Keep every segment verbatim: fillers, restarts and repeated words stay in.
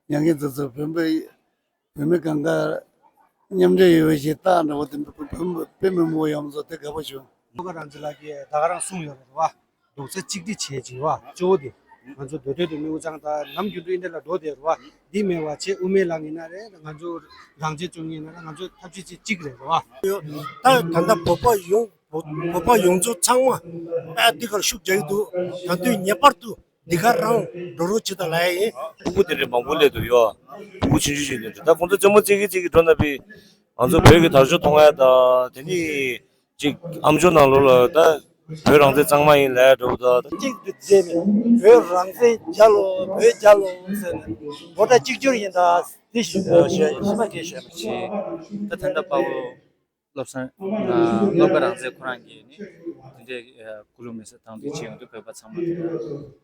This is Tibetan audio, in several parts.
མྱ་ངན་འདི་ཚོ་བོད་པའི་བོད་མི་གང་ག་མཉམ་འབྲེལ་ཡོད་པའི་ཞིག་རྟགས་འདྲ་བོ་དེ་བོད་མི་བོད་མི་མང་པོ་ཡོང་ཚོ་དེ་དགའ་པོ་བྱུང་། ལོ་ཀ་རང་ཚེ་ལགས་ཀྱིས་ད་ག་རང་གསུངས་ཡོད་རེད་བ། རྡོག་རྩ་གཅིག་སྒྲིལ་བྱས་ཅིག་བ་གཙོ་བོ་དེ། ང་ཚོ་མདོ་སྟོད་དུ་མི་འུ་ཚང་ད་ནམ་རྒྱུན་དུ་ཨིན་འདྲ་ལ་འགྲོ་བསྡད་རེད་བ། འདི་མེད་བ་བྱས་དབུ་མའི་ལམ་ཡིན་ན་རེད། ང་ཚོ་རང་བཙན་རྩོད་མཁན་ཡིན་ན་རེད། ང་ཚོ་ཐབས་ཤེས་བྱེད་གཅིག་རེད་བ། ད་ད་ལྟ་བོད་པ་ཡོངས་བོད་པ་ཡོངས་རྫོགས་ཚང་མ་ཨ་འདི་གར་ཤུགས་རྒྱག་གི་འདུག་ད་དུས་ངེས་པར་དུ་འདི་གར་རང་འགྲོ་རོགས་བྱེད་དང་ལབ་ཡ་ཡིན། ཕྲུ་གུ་དེ་འདྲའི་མང་པོ་སླེབས་འདུག་ཡོ། ཕྲུ་གུ་ཆུང་ཆུང་ཞིག་འདུག་ད་ཁོང་ཚོ་རྩེད་མོ་རྩེ་གི་རྩེ་གི་འགྲོ་ན་པི། ང་ཚོ་བོད་ཀྱི་དར་ལྕོག་མཐོང་ཡ་དང་དེ་ནི་ཅིག་ཨམ་ཅོག་ནང་ལོགས་ལ་ད་བོད་རང་བཙན་གཙང་མ་ཡིན་ལབ་འགྲོ་ད། གཅིག་ཏུ་མཛད་ནས་བོད་རང་བཙན་རྒྱལ་ལོ་བོད་རྒྱལ་ལོ་ཟེར་ནས་འབོད་སྒྲ་གཅིག་གྱུར་ཡིན་ད། དེ་ཞུ་ཞུ་ཞུ་མ་དེ་ཞུ་མ་བྱེད། ད་ད་ལྟ་དཔའ་བོ། བློ་བཟང་། སློབ་དགའ་རང་བཙན་ཁོ་རང་གིས་ནི་དེ་འདྲའི་སྐུ་ལུས་མེ་སྲེག་བཏང་དུས་ཅི་ཡོང་དུས་བོད་པ་ཚང་མ་དེ་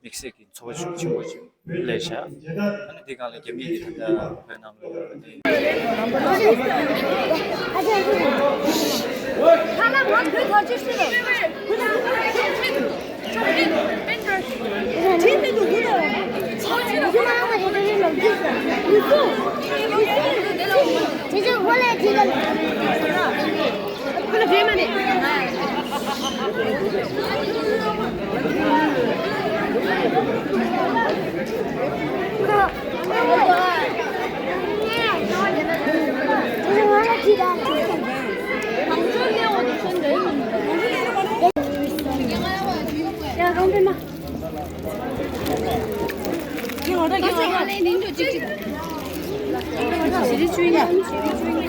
དམིགས་བསལ་གྱི་ཚོར་བ་ཤུགས་ཆེན་པོ་ཅིག་སླེབས་ཤག་ཨ་ནི་འདི་སྒང་ལ་རྒྱ་མི་གིས་ད་ལྟ་བོད་ནང་ལ་ཡོད་པ་དེ།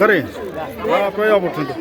ག་རེ། ཨ་ཕ་ཡག་པོ་བྱུང་འདུག་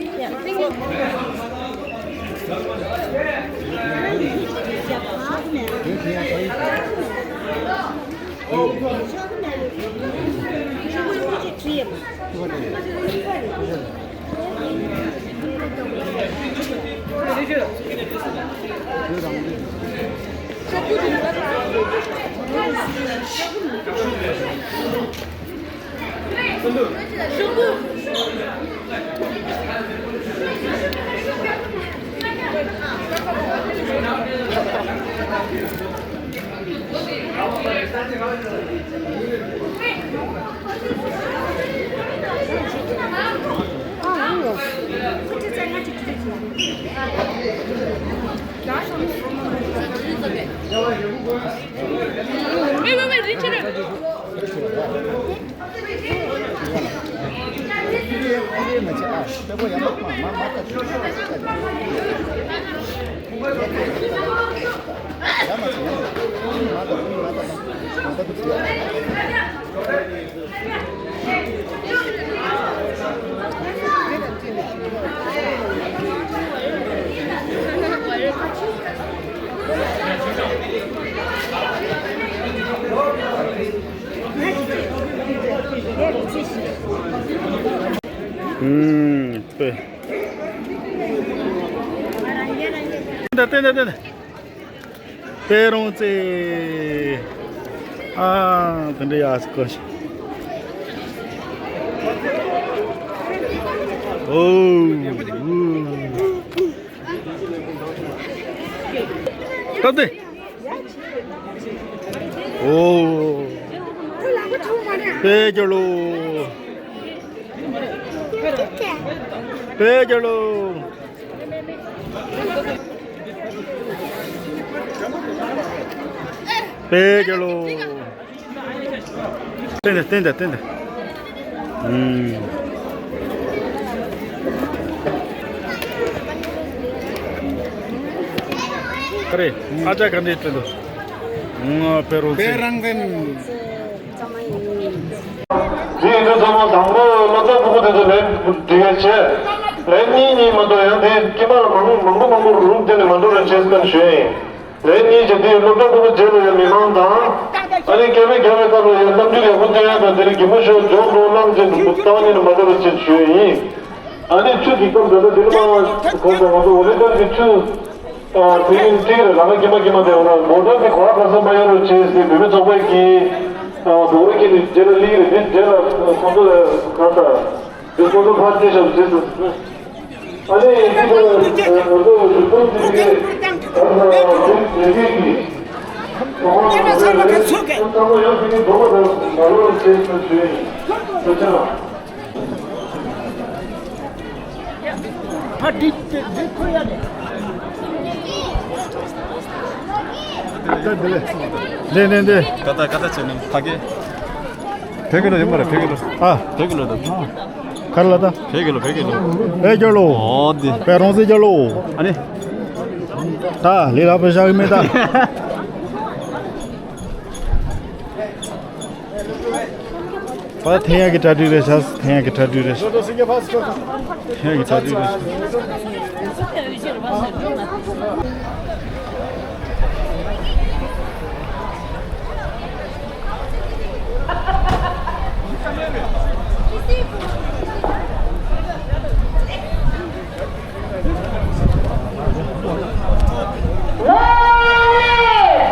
ཨུམ། དཔེ། ཏན་ཏན་ཏན་ཏན། དཔེ་རོང་ཙེ། ཨ། དེ་འདྲ་ཡག་སྐོར་ཞིག་ཨོ། སྟབས་བདེ། ཨོ། དཔེ་རྒྱལ་ལོ། དཔེ་རྒྱལ་ལོ། དཔེ་རྒྱལ་ལོ། བསྟན་ཏེ་བསྟན་ཏེ་བསྟན་ཏེ། ཨུམ། ཨ་རེ། ཨ་ཅག་ག་འདྲས་བསྟན་འདུག་ཨང་། དཔེ་རོང་ཚེ། དཔེ་རང་བཙན། འདི་ཡིན་དུས་ཚང་མ་དང་པོ་སློབ་གྲྭ་ཕྲུ་གུ་དེ་ཚོ་ལན་འབྲི་གལ་ཆེ། ལན་གཉིས་གཉིས་མ་གཏོགས་ཡང་དེ་དཀྱིལ་མ་ལ་མང་པོ་མང་པོ་མང་པོ་རུག་དེ་ནས་མ་འགྲོ་ར་བྱེད་སྐོར་ཞུ་ཡིན། ལན་གཉིས་བྱས་དེ་སློབ་གྲྭ་ཕྲུ་གུ་རྗེས་ལ་ཡང་མི་མང་དང་། ཨ་ནི་སྐད་མེད་རྒྱག་པའི་སྐབས་ལ་ཡང་གཏམ་རྒྱུད་ཡག་པོ་སྟོན་ཡ་དང་དེ་ནས་གད་མོ་ཤོར་ལྗོངས་འགྲོ་ལམ་ཅན་དུ་ལྟ་བ་ཉིད་ནས་མ་འགྲོ་བ་བྱེད་ཞུ་ཡིན། ཨ་ནི་ཆུ་གི་སྐབས་འགྲོ་ད་དེ་ནས་མ་གོང་དུ་ང་ཚོ་འོ་ལེ་ཏར་གྱི་ཆུ། དེ་ཡིན་གཅིག་རེད་ལ་ང་ཀྱེ་མ་ཀྱེ་མ་དེ་འོ་ན་མོ་ཊར་དེ་གོ་བ་ག་ས་མ་ཡོང་རོགས་བྱེད་ཟེར་བོད་མི་ཚོགས་པ་གིས་འགྲོ་བ་ཀྱི་ནི་རྗེས་ལ་ལིག་རེད་དེ་རྗེས་ལ་ཁོང་ཚོ་ལ་ག་ས་དེ་ཁོང་ཚོ་ཕར་སྐྱེལ་ཞབས་བྱེད་ཟེར། ཨ་ནི་འདི་ལ་ང་ཚོ་རུ་ཐུང་དེ་གའི་ང་ཚོ་རུ་ཐུང་དེ་གའི་གི། འདི་འདི་འདི། ད་ད་ཀ་ད་ཆེ་ནམ་ཕ་གི། བོད་ཀྱི་ལོ་ཡིན་པ་རེད། བོད་ཀྱི་ལོ། ཨ། བོད་ཀྱི་ལོ་ད། ག་རེ་ལ་ད། བོད་ཀྱི་ལོ། བོད་ཀྱི་ལོ། བོད་ཀྱི་ལོ། ཨོ་དེ། བོད་རང་བཙན་གྱི་ལོ། ཨ་ནི། ད་ལས་སླ་པོ་བཞག་གི་མེད་ད། པ་ཐེ་ཡ་གི་གྲ་སྒྲིག་རེད་ཤག་ཐེ་ཡ་གི་གྲ་སྒྲིག་རེད་ཤག་ཐེ་ཡ་གི་གྲ་སྒྲིག་རེད་ཤག Long live!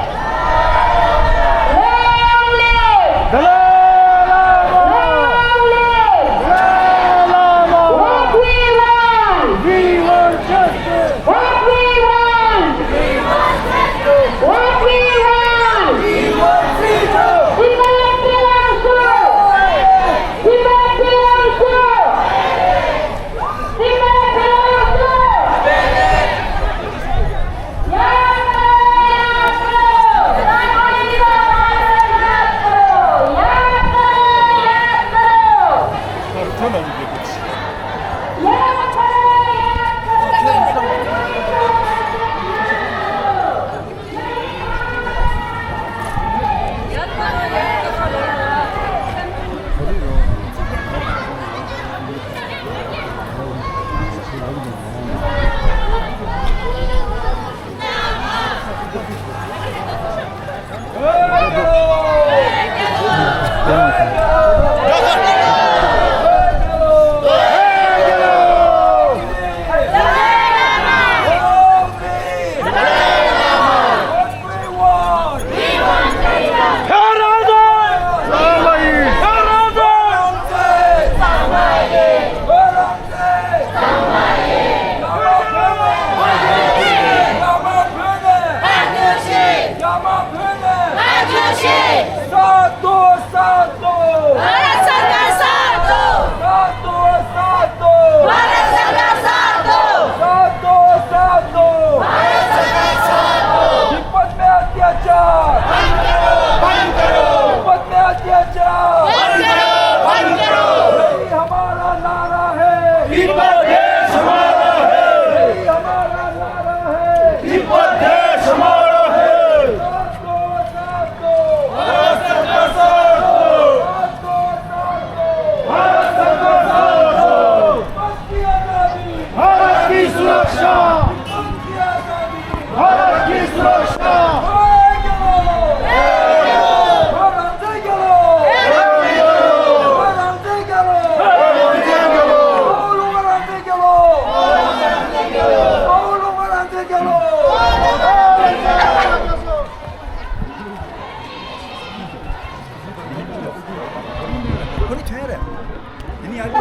Long live! Dalai Lama! Long live! Dalai Lama! What we want! We want justice! What we want! We want justice! What we want! We want freedom! Tibet belongs to! Tibet belongs to! གསར་གཏོད། གསར་གཏོད། བྷ་རད་སར་ཀར་གསར་གཏོད། གསར་གཏོད། གསར་གཏོད། བྷ་རད་སར་ཀར་གསར་གཏོད། གསར་གཏོད། གསར་གཏོད། བྷ་རད་སར་ཀར་གསར་གཏོད། तिब्बत में अत्याचार बंद करो। तिब्बत में अत्याचार बंद करो। बंद करो। यही हमारा नारा है। तिब्बत देश हमारा है। यही हमारा नारा है। तिब्बत देश हमारा है। भारत सरकार साथ दो। भारत सरकार साथ दो। भारत की आजादी। भारत की सुरक्षा। भारत की आजादी। भारत की सुरक्षा। भारत की आजादी। ཁོ་ནི་ཐོན་རེད། དེ་ནི་ཡང་།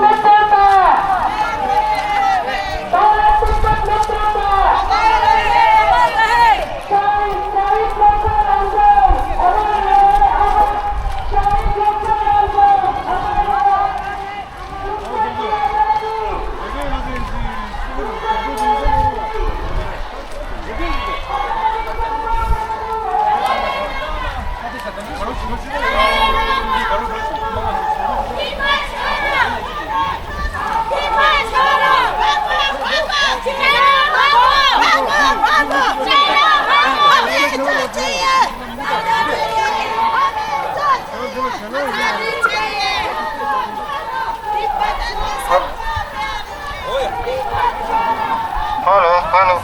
हेलो, हेलो।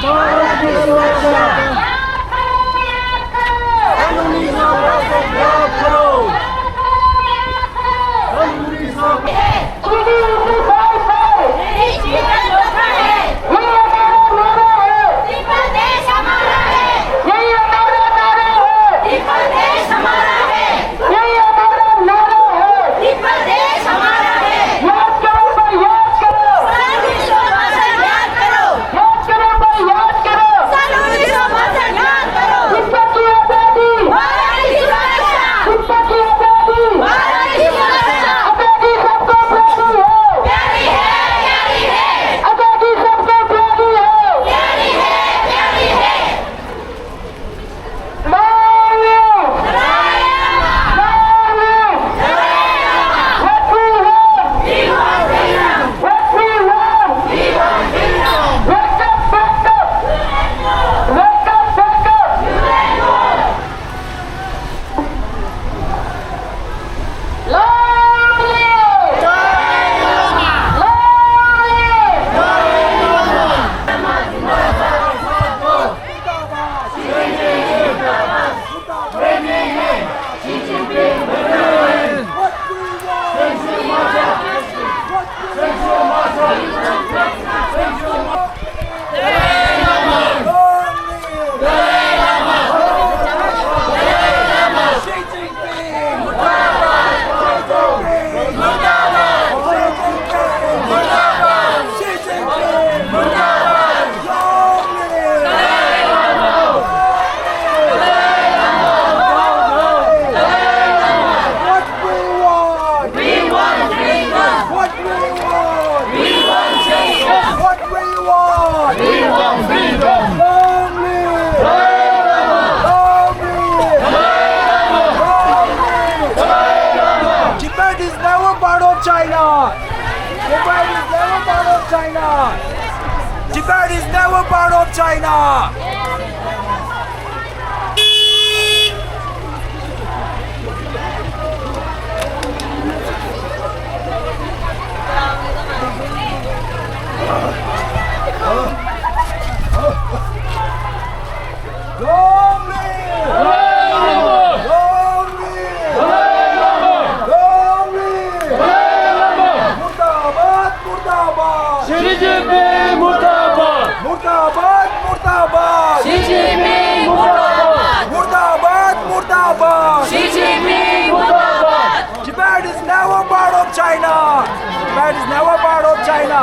भारत की सुरक्षा। याद करो, याद करो। कानूनी हिसाब से याद करो। याद करो, याद करो। कानूनी हिसाब से। China! Tibet is never part of China! Tibet is never part of China! Long live! Long live! Long live! Murdabad, murdabad! Xi Jinping murdabad! Murdabad, murdabad! Xi Jinping murdabad! Murdabad, murdabad! Xi Jinping murdabad! Tibet is never part of China! Tibet is never part of China!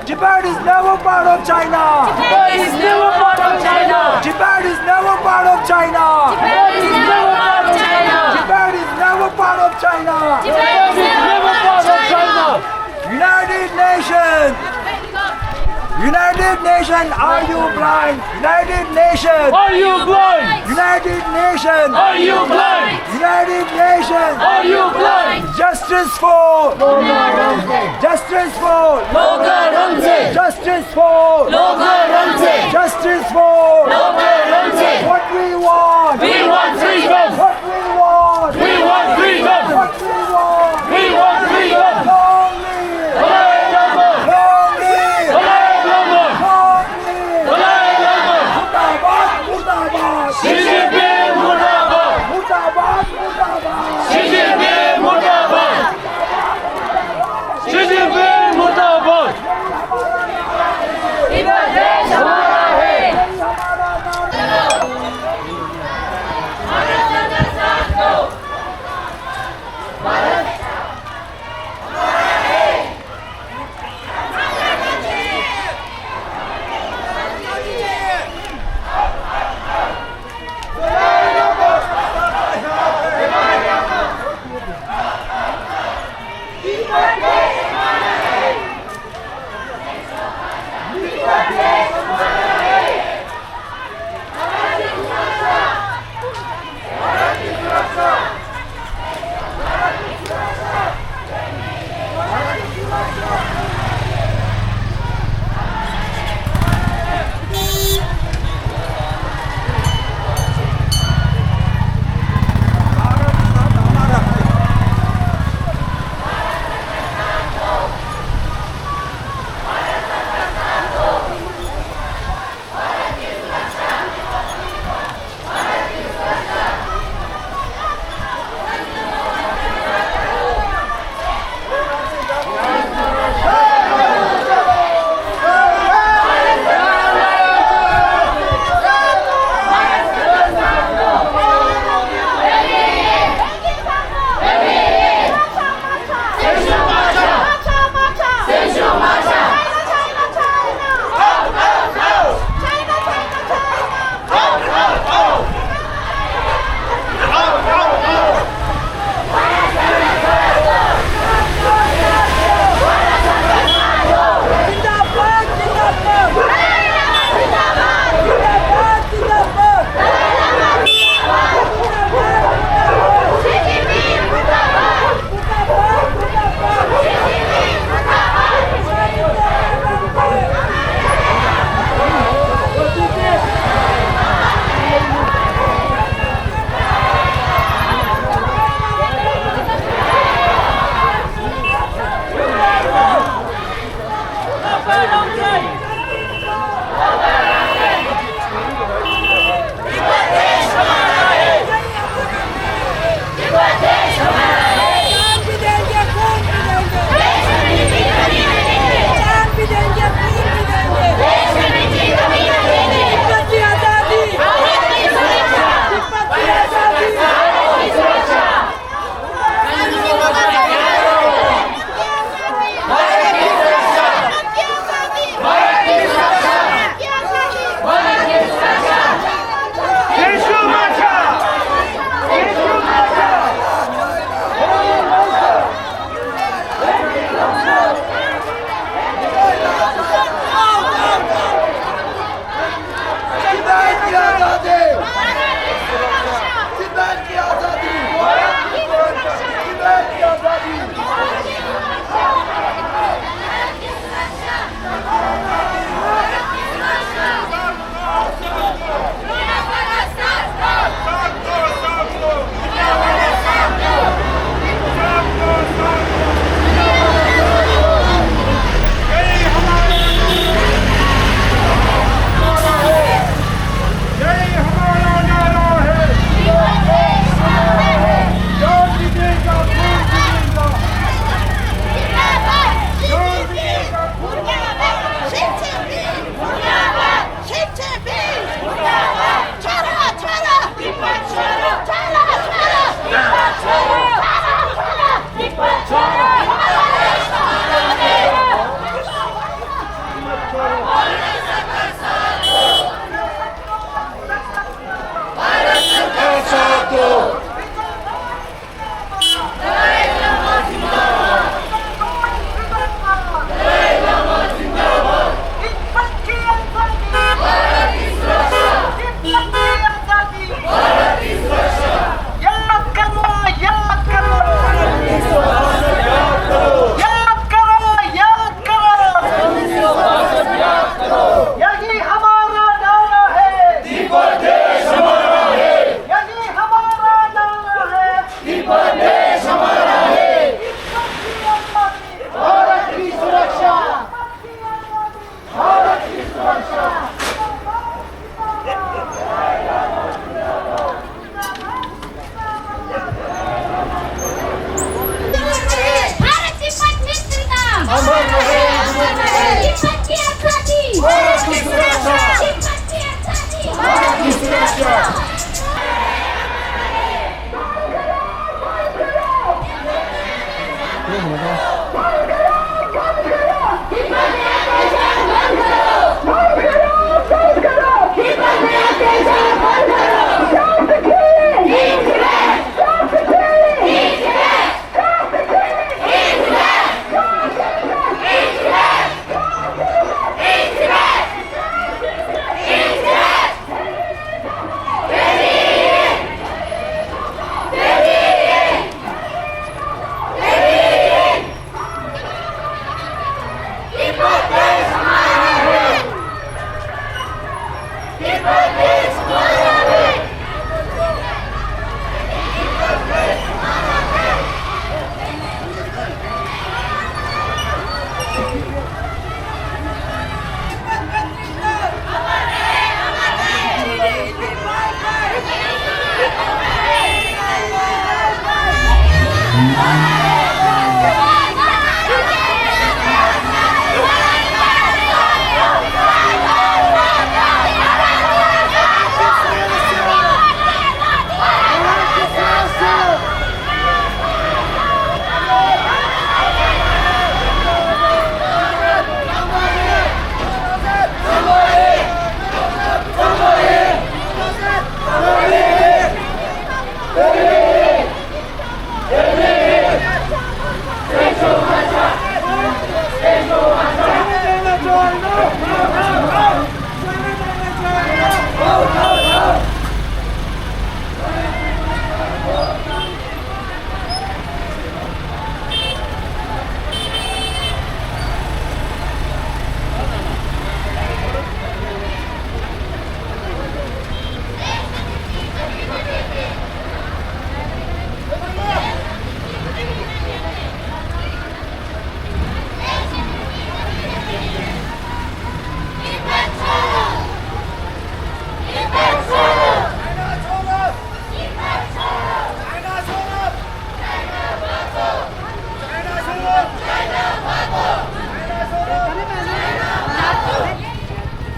Tibet is never part of China! Tibet is never part of China! Tibet is never part of China! Tibet is never part of China! Tibet is never part of China! Tibet is never part of China! United Nations! United Nations, are you blind? United Nations! Are you blind? United Nations! Are you blind? United Nations! Are you blind? Justice for! Justice for! Justice for! Justice for! What we want! We want freedom! What we want! We want freedom! What we want! We want freedom! Long live! Long live! Long live! Murdabad! Murdabad! Xi Jinping murdabad! Murdabad! Murdabad! Xi Jinping murdabad! Xi Jinping murdabad! Tibet Desh Hamara Hai!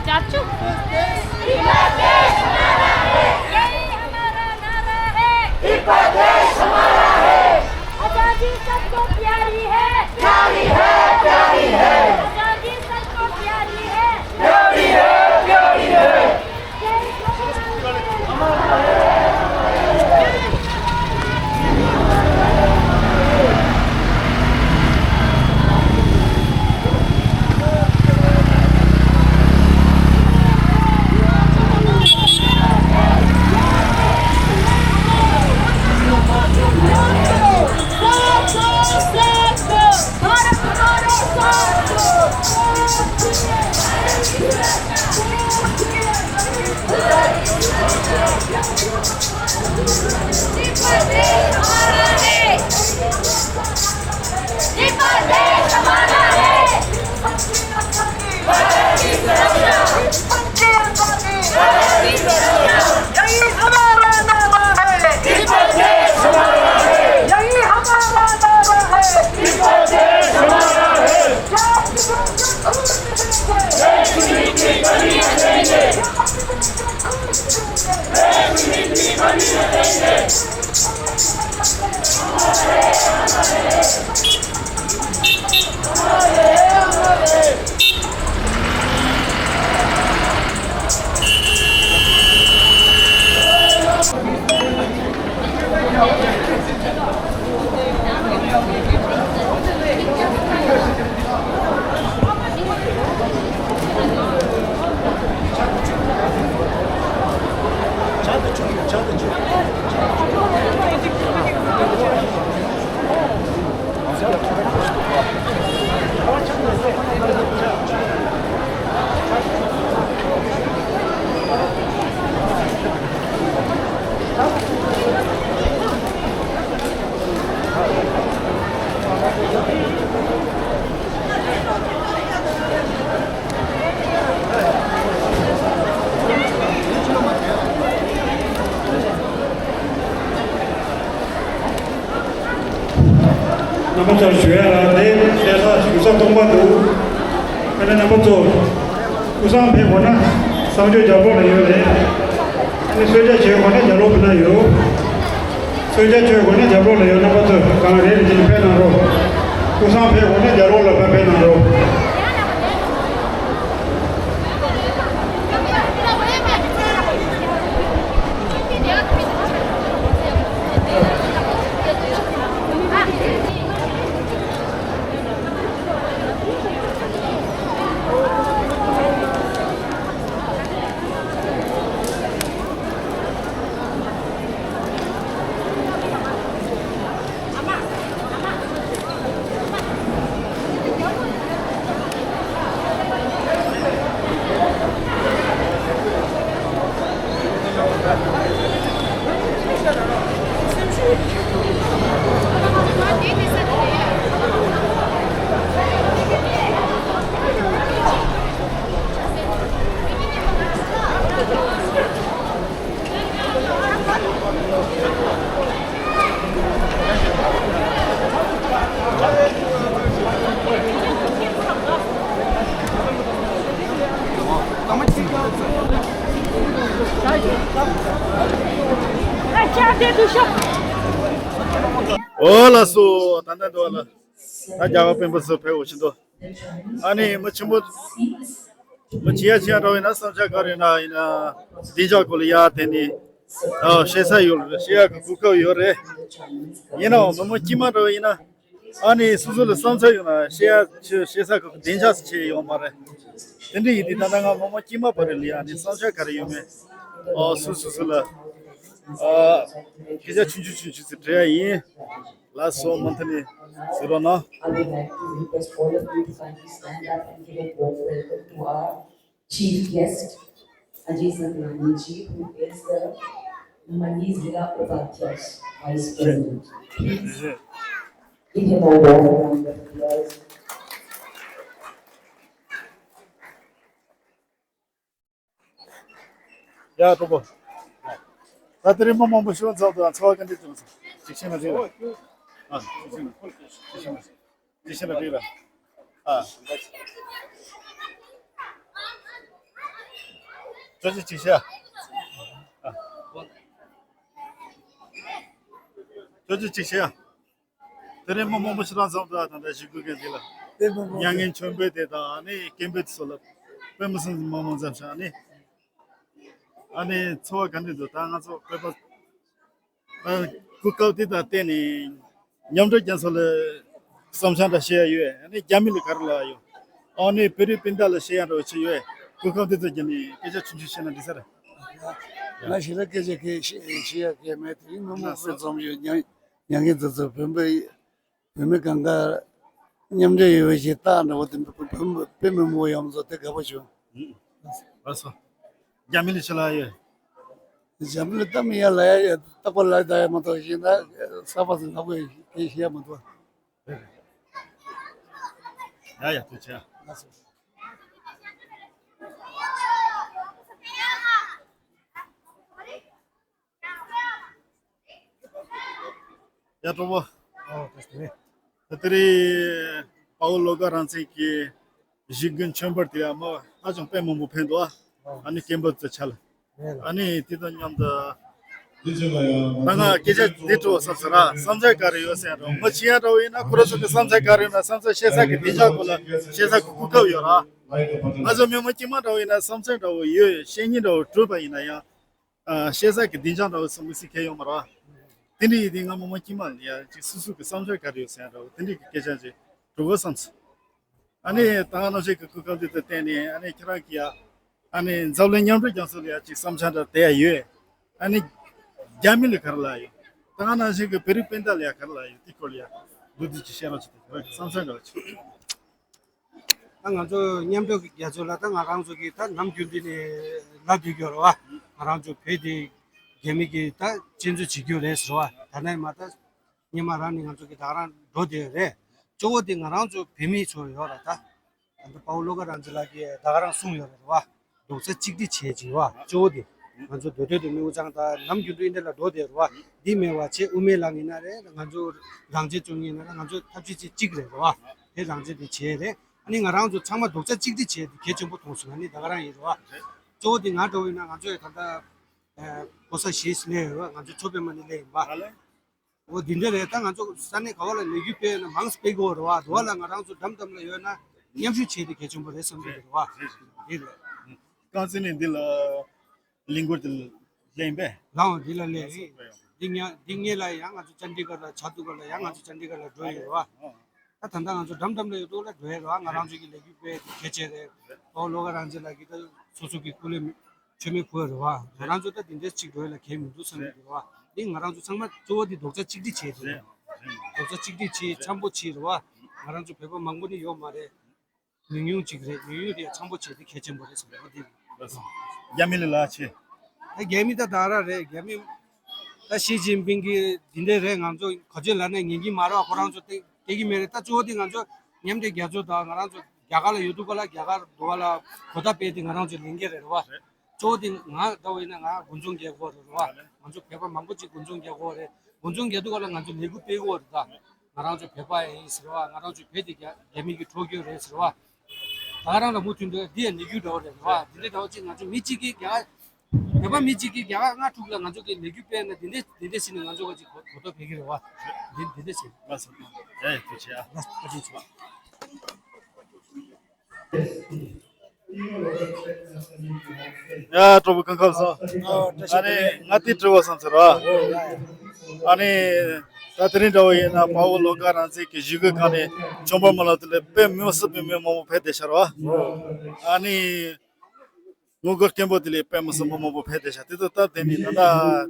चाचू। यही हमारा नारा है। आजादी सबको प्यारी है। प्यारी है, प्यारी है। आजादी सबको प्यारी है। प्यारी है, प्यारी है। यही हमारा नारा है। यही हमारा नारा है। རྣམ་པ་ཚོར་ཞུ་ཡ་ལ་དེ་བཤད་ས་ཞུ་ས་སྟོང་པ་འདུག་དེ་ནས་རྣམ་པ་ཚོ་སྐུ་སྲུང་ཕེབས་དགོས་ན་གསང་སྤྱོད་རྒྱབ་ལོགས་ལ་ཡོད་རེད། ཨ་ནི་གསོལ་ཇ་མཆོད་དགོས་ན་རྒྱབ་ལོགས་ཕེབས་ན་ཡོད། གསོལ་ཇ་མཆོད་དགོས་ན་རྒྱབ་ལོགས་ལ་ཡོད། རྣམ་པ་ཚོ་གང་རེད་རེད་ཅིག་ཕེབས་གནང་རོགས། འོ་ལགས་སོ། ད་ལྟ་འདུག་ལ། ད་རྒྱ་གར་དཔོན་པོ་ཚོ་ཕེབས་འོ་ཆེན་འདུག་ཨ་ནི་མི་ཆེན་པོ། མི་ཆེ་ཡ་ཆེ་ཡ་འདྲ་བོ་ཡིན་ན་བསམ་འཆར་ག་རེ་ཡིན་ན་ཡིན་ན། བདེ་འཇགས་སྐོར་ལ་ཡ་དེ་ནི་ཨ་བཤད་ས་ཡོད་རེད། བཤད་ཡ་གི་གོ་སྐབས་ཡོད་རེད། ཡིན་ནའང་མི་མང་དཀྱུས་མ་འདྲ་བོ་ཡིན་ན། ཨ་ནི་སོ་སོ་ལ་བསམ་འཆར་ཡོད་ན་བཤད་ཡ་ཆེ་བཤད་ས་གི་བདེ་འཇགས་སུ་ཆེ་ཡོད་མ་རེད། དེ་འདྲ་ཡིན་དུས་ད་ལྟ་ང་མི་མང་དཀྱུས་མ་བར་ལ་ཡ་ཨ་ནི་བསམ་འཆར་ག་རེ་ཡོད་མེད། ཨ་སོ་སོ་སོ་ལ་ཨ་སྐད་ཆ་ཆུང་ཆུང་ཆུང་ཆུང་ཙམ་དྲི་ཡ་ཡིན། ལགས་སོ། མུ་མཐུད་ནས་གཟིགས་རོགས་གནང་། I would like to request all of you to kindly stand up and give a warm welcome to our chief guest, Ajay Sanglani ji, who is the Manipur Zilla Upadhyaksh Vice President. Please give him a warm round of applause. ཡ་གྲོགས་པོ། ད་དེ་རིང་མི་མང་པོ་ཞིག་འཛོམས་འདུག་ཚོར་བ་ག་འདྲ་བྱུང་སོང་། ཅིག་ཤེས་ན་འགྲིག་ར། ཨ། ཅིག་ཤེས་ན། ཅིག་ཤེས་ན། ཅིག་ཤེས་ན་འགྲིག་ར། ཨ། ཅོ་ཅི་ཅིག་ཤེས། ཨ། ཅོ་ཅི་ཅིག་ཤེས། དེ་རིང་མི་མང་པོ་ཞིག་རང་འཛོམས་འདུག་ད་ལྟ་གཞིས་ཁུལ་གན་དེ་ལ། དེ་མི་མང་མྱ་ངན་མཆོད་འབུལ་དེ་དང་ཨ་ནི་སྐད་འབོད་དེ་ཚོ་ལ་དཔེ་མི་སྲིད་མང་མང་འཛོམས་ཤག་ཨ་ནི། ཨ་ནི་ཚོར་བ་ག་འདྲ་འདུག་ད་ང་ཚོ་བོད་པ་ཨ་གོ་སྐབས་དེ་དང་བརྟེན་ནས་མཉམ་འབྲེལ་རྒྱལ་ཚོགས་ལ་བསམ་འཆར་འདྲ་བཤད་ཡ་ཡོད། ཨ་ནི་རྒྱ་མི་ལ་ག་རེ་ལབ་ཡ་ཡོད། ཨ་ནི་བོད་རིགས་སྤུན་ཟླ་ལ་བཤད་ཡ་འདྲ་བོ་ཅིག་ཡོད། གོ་སྐབས་དེ་ཚོ་བརྒྱུད་ནས་སྐད་ཆ་ཆུང་ཆུང་བཤད་ན་འགྲིག་ས་རེད། ང་ཞེ་དྲག་སྐད་ཆ་གང་བཤད་བཤད་ཡ་གང་མེད། དེ་རིང་མི་མང་པོ་འཛོམས་ཡོད། མྱ་ངན་འདི་ཚོ་བོད་པའི་བོད་མི་གང་ག་མཉམ་འབྲེལ་ཡོད་པའི་ཞེ་དྲག་འདྲ་བོ་དེ་འདུག་བོད་མི་བོད་མི་མང་པོ་ཡོང་ཚོ་དེ་དགའ་པོ་བྱུང་། ལགས་སོ། རྒྱ་མི་ལ་ཅི་ལབ་ཡོད། རྒྱ་མི་ལ་གཏམ་ཡ་ལབ་ཡ་ཡོད། རྟག་པར་ལབ་ད་ཡ་མ་གཏོགས་ཤེས་ན་གསར་པ་ཟིག་ལབ་དགོས་གང་ཤེས་ཡ་མ་འདུག་ཡ་ཡ་ཐུགས་རྗེ་ཆེ། ལགས་སོ། ཡ་གྲོགས་པོ། ཨོ་དེ་སྟེ། ད་དེ་རིང་དཔའ་བོ་བློ་དགའ་རང་བཙན་གྱི་གཞིས་ཀྱི་མཆོད་འབུལ་དེ་ཡ་མ་ཧ་ཅང་དཔེ་མང་པོ་ཕེབས་འདུག་ཨ་ནི་སྐད་འབོད་དེ་ཆ་ལ། ཨ་ནི་དེ་དང་མཉམ་དུ་ད་ང་སྐད་ཆ་འདི་དྲི་བ་བསམ་ས་ར་བསམ་འཆར་ག་རེ་ཡོད་ཟེར་རོ། མི་ཆེ་ཡ་འདྲ་བོ་ཡིན་ན་ཁོ་རང་ཚོ་གི་བསམ་འཆར་ག་རེ་ཡོད་ན་བསམ་འཆར་བཤད་ས་གི་བདེ་འཇགས་སྐོར་ལ་བཤད་ས་གི་གོ་སྐབས་ཡོད་ར། ང་ཚོ་མི་མང་དཀྱུས་མ་འདྲ་བོ་ཡིན་ན་བསམ་འཆར་འདྲ་བོ་ཡོད། བཤད་སྙིང་འདྲ་བོ་གྲུབ་པ་ཡིན་ན་ཡང་། ཨ། བཤད་ས་གི་བདེ་འཇགས་འདྲ་བོ་བསམ་གི་སི་ཁེ་ཡོང་མ་རེད། དེ་འདྲ་ཡིན་དུས་ང་མི་མང་དཀྱུས་མ་ལ་ཡ་ཅིག་སོ་སོ་གི་བསམ་འཆར་ག་རེ་ཡོད་ཟེར་ཡ་འདྲ་བོ་དེ་འདྲ་གི་སྐད་ཆ་ཅིག་འགྲོ་དགོས་བསམ་སོང་། ཨ་ནི་ད་ག་ནང་བཞིན་གི་གོ་སྐབས་འདི་དང་བརྟེན་ནས་ཨ་ནི་ཁྱེད་རང་གི་ཡ་ཨ་ནི་འཛམ་གླིང་མཉམ་འབྲེལ་རྒྱལ་ཚོགས་ལ་ཡ་ཅིག་བསམ་འཆར་འདྲ་དེ་ཡ་ཡོད། ཨ་ནི་རྒྱ་མི་ལ་ག་རེ་ལབ་ཡོད། ད་ག་ནང་བཞིན་གི་བོད་རིགས་སྤུན་ཟླ་ལ་ཡ་ག་རེ་ལབ་ཡོད། དེ་སྐོར་ལ་ཡ་མདོར་བསྡུས་ཅིག་བཤད་རོགས་བྱེད་དང་། བསམ་འཆར་འདྲ་བོ་ཅིག་ད་ང་ཚོ་མཉམ་འབྲེལ་རྒྱལ་ཚོགས་ལ་ད་ང་རང་ཚོ་གིས་ད་ནམ་རྒྱུན་དུ་ནས་ལབ་བསྡད་ཀྱི་ཡོད་རེད་བ། ང་རང་ཚོ་བོད་དེ་རྒྱ་མི་གིས་ད་བཙན་འཛུལ་བྱེད་ཀྱི་ཡོད་རེད་ཟེར་བ། ད་ནས་མ་ད་སྔོན་མ་རང་ནས་ང་ཚོ་གིས་ད་ག་རང་འགྲོ་བསྡད་ཡོད་རེད། གཙོ་བོ་དེ་ང་རང་ཚོ་བོད་མི་ཚོ་ཡོད་རེད་ད། ད་ལྟ་དཔའ་བོ་བློ་དགའ་རང་བཙན་ལགས་ཀྱིས་ད་ག་རང་གསུངས་ཡོད་རེད་བ། རྡོག་རྩ་གཅིག་སྒྲིལ་བྱས་བྱས་བ་གཙོ་བོ་དེ། ང་ཚོ་མདོ་སྟོད་དུ་མི་འུ་ཚང་ད་ནམ་རྒྱུན་དུ་ཨིན་ཌི་ལ་འགྲོ་བསྡད་རེད་བ། འདི་མེད་བ་བྱས་དབུ་མའི་ལམ་ཡིན་ན་རེད། ང་ཚོ་རང་བཙན་བྱུང་ཡིན་ན་རེད། ང་ཚོ་ཐབས་ཤེས་བྱེད་གཅིག་རེད་བ། དེ་རང་བཙན་དེ་བྱས་རེད། ཨ་ནི་ང་རང་ཚོ་ཚང་མ་རྡོག་རྩ་གཅིག་སྒྲིལ་བྱས་དེ་གལ་ཆེན་པོ་མཐོང་སོང་། ཨ་ནི་ད་ག་རང་ཡིན་རེད་བ། གཙོ་བོ་དེ་ང་འདྲ་བོ་ཡིན་ན་ང་ཚོ་ཡི་ད་ལྟ་གོ་ས་བཞི་སླེབས་ཡོད་བ། ང་ཚོ་མཚོ་པདྨ་ནས་སླེབས་ཡིན་པ། འོ་འདི་འདྲ་རེད། ད་ང་ཚོ་ས་གནས་ག་བ་ལ་ལས་འགུལ་སྤེལ་ན་མང་སྤེལ་དགོས་རེད་བ། དེ་བ་ལ་ང་རང་ཚོ་འགྲམ་འགྲམ་ལ་ཡོད་ན་མཉམ་ཞུགས་བྱས་ཏེ་གལ་ཆེན་པོ་རེད་བསམ་གྱི་རེད་བ། འདི་རེད། རྐང་འཛིན་ནས་འདི་ལ་གླིང་སྐོར་དེ་ལེན་པས། ལའང་འདི་ལ་ལས་རེད། འདི་ཉ་འདི་སྔོན་ལ་ཡང་ང་ཚོ་ཅན་ཌི་གྷར་ལ་ཆ་འདུག་ག་ལ་ཡང་ང་ཚོ་ཅན་ཌི་གྷར་ལ་འགྲོ་ཡོད་རེད་བ། ད་ད་ལྟ་ང་ཚོ་འགྲམ་འགྲམ་ལ་ཡོད་དུས་ལ་འགྲོ་ཡ་རེད་བ། ང་རང་ཚོ་གི་ལས་འགུལ་སྤེལ་གལ་ཆེ་རེད། ཨོ་བློ་དགའ་རང་བཙན་ལགས་ཀྱིས་ད་སོ་སོ་གི་སྐུ་ལས་མཆོད་མེ་ཕུལ་བ་རེད་བ། ང་རང་ཚོ་ད་འདི་འདྲ་ཅིག་འགྲོ་ཡ་ལ་གལ་མི་འདུག་བསམ་གྱི་རེད་བ། འདི་ང་རང་ཚོ་ཚང་མ་གཙོ་བོ་འདི་རྡོག་རྩ་གཅིག་སྒྲིལ་བྱས་ཏེ་རེད། རྡོག་རྩ་གཅིག་སྒྲིལ་བྱས་འཆམ་པོ་བྱས་རེད་བ། ང་རང་ཚོ་བོད་པ་མང་པོ་ནི་ཡོད་མ་རེད། ཉུང་ཉུང་ཅིག་རེད། ཉུང་ཉུང་དེ་འཆམ་པོ་བྱས་ཏེ་གལ་ཆེན་པོ་རེད་བསམ་གྱི་རེད་བ། འདི་རེད། རྒྱ་མི་ལ་ལ་ཆེ། ད་རྒྱ་མི་ད་ད་ར་རེད། རྒྱ་མི་ད་ཞི་ཅིན་ཕིང་གི་འདི་འདྲ་རེད། ང་ཚོ་ག་ཚོད་ལབ་ན་ཉན་གྱི་མ་རེད་བ། ཁོ་རང་ཚོ་སྟེ་སྐྱེ་གི་མེད་རེད། ད་གཙོ་བོ་དེ་ང་ཚོ་མཉམ་འབྲེལ་རྒྱལ་ཚོགས་དང་ང་རང་ཚོ་རྒྱ་གར་ལ་ཡོད་དུས་ག་ལ་རྒྱ་གར་འགྲོ་བ་ལ་གོ་བརྡ་སྤེལ་ཏེ་ང་རང་ཚོ་ལེན་གྱི་རེད་བ། གཙོ་བོ་དེ་ང་འདྲ་བོ་ཡིན་ན་ང་དགུན་ཚོང་རྒྱག་གི་ཡོད་རེད་བ། ང་ཚོ་བོད་པ་མང་པོ་ཅིག་དགུན་ཚོང་རྒྱག་གི་ཡོད་རེད། དགུན་ཚོང་རྒྱག་དུས་ག་ལ་ང་ཚོ་ལས་འགུལ་སྤེལ་གྱི་ཡོད་རེད་ད། ང་རང་ཚོ་བོད་པ་ཡིན་ཟེར་བ། ང་རང་ཚོ་བོད་དེ་རྒྱ་རྒྱ་མི་གིས་འཕྲོག་རྒྱུ་རེད་ཟེར་བ། ད་ག་རང་ལ་མུ་མཐུད་དུ་འདི་ཡང་ལས་འགུལ་འདྲ་བོ་རེད་བ། འདི་འདྲ་འདྲ་བོ་ཅིག་ང་ཚོ་མི་གཅིག་གིས་རྒྱ་གར་ ནད་པ་མི་གཅིག་གིས་བརྒྱ་ཁ་ལྔ་དྲུག་ལ་ང་ཚོ་གི་ལས་འགུལ་སྤེལ་ན་དེ་འདྲས་དེ་འདྲས་བྱས་ནས་ང་ཚོ་ག་ཅིག་གོ་གོ་རྟོགས་འཕེལ་གི་རེད་བ། དེ་དེ་འདྲས་བྱས། ལགས་སོ། ཡ་ཡ་ཐུགས་རྗེ་ཆེ་ཨ། ལགས་སོ། བཀའ་དྲིན་ཆེ། ཡ་གྲོགས་པོ་གང་ཁམས་སོང་། ཨ་ནི་ང་དེ་དྲི་བ་བསམ་ཚར་བ། ཨ་ནི་ད་དེ་རིང་འདྲ་བོ་ཡིན་ན་དཔའ་བོ་བློ་དགའ་རང་བཙན་གྱི་གཞིས་ཁུལ་ཁག་ནས་ཆོས་འབོར་མ་ལག་དེ་ལས་དཔེ་མི་སྲིད་པའི་མི་མང་པོ་ཕེབས་བསྡད་ཤག་ར། ཨ་ནི། ངོ་རྒོལ་སྐད་འབོད་དེ་ལས་དཔེ་མི་སྲིད་པ་མང་པོ་ཕེབས་བསྡད་ཤག་དེ་ཚོ་སྟབས་བདེ་ནས་ད་ལྟ་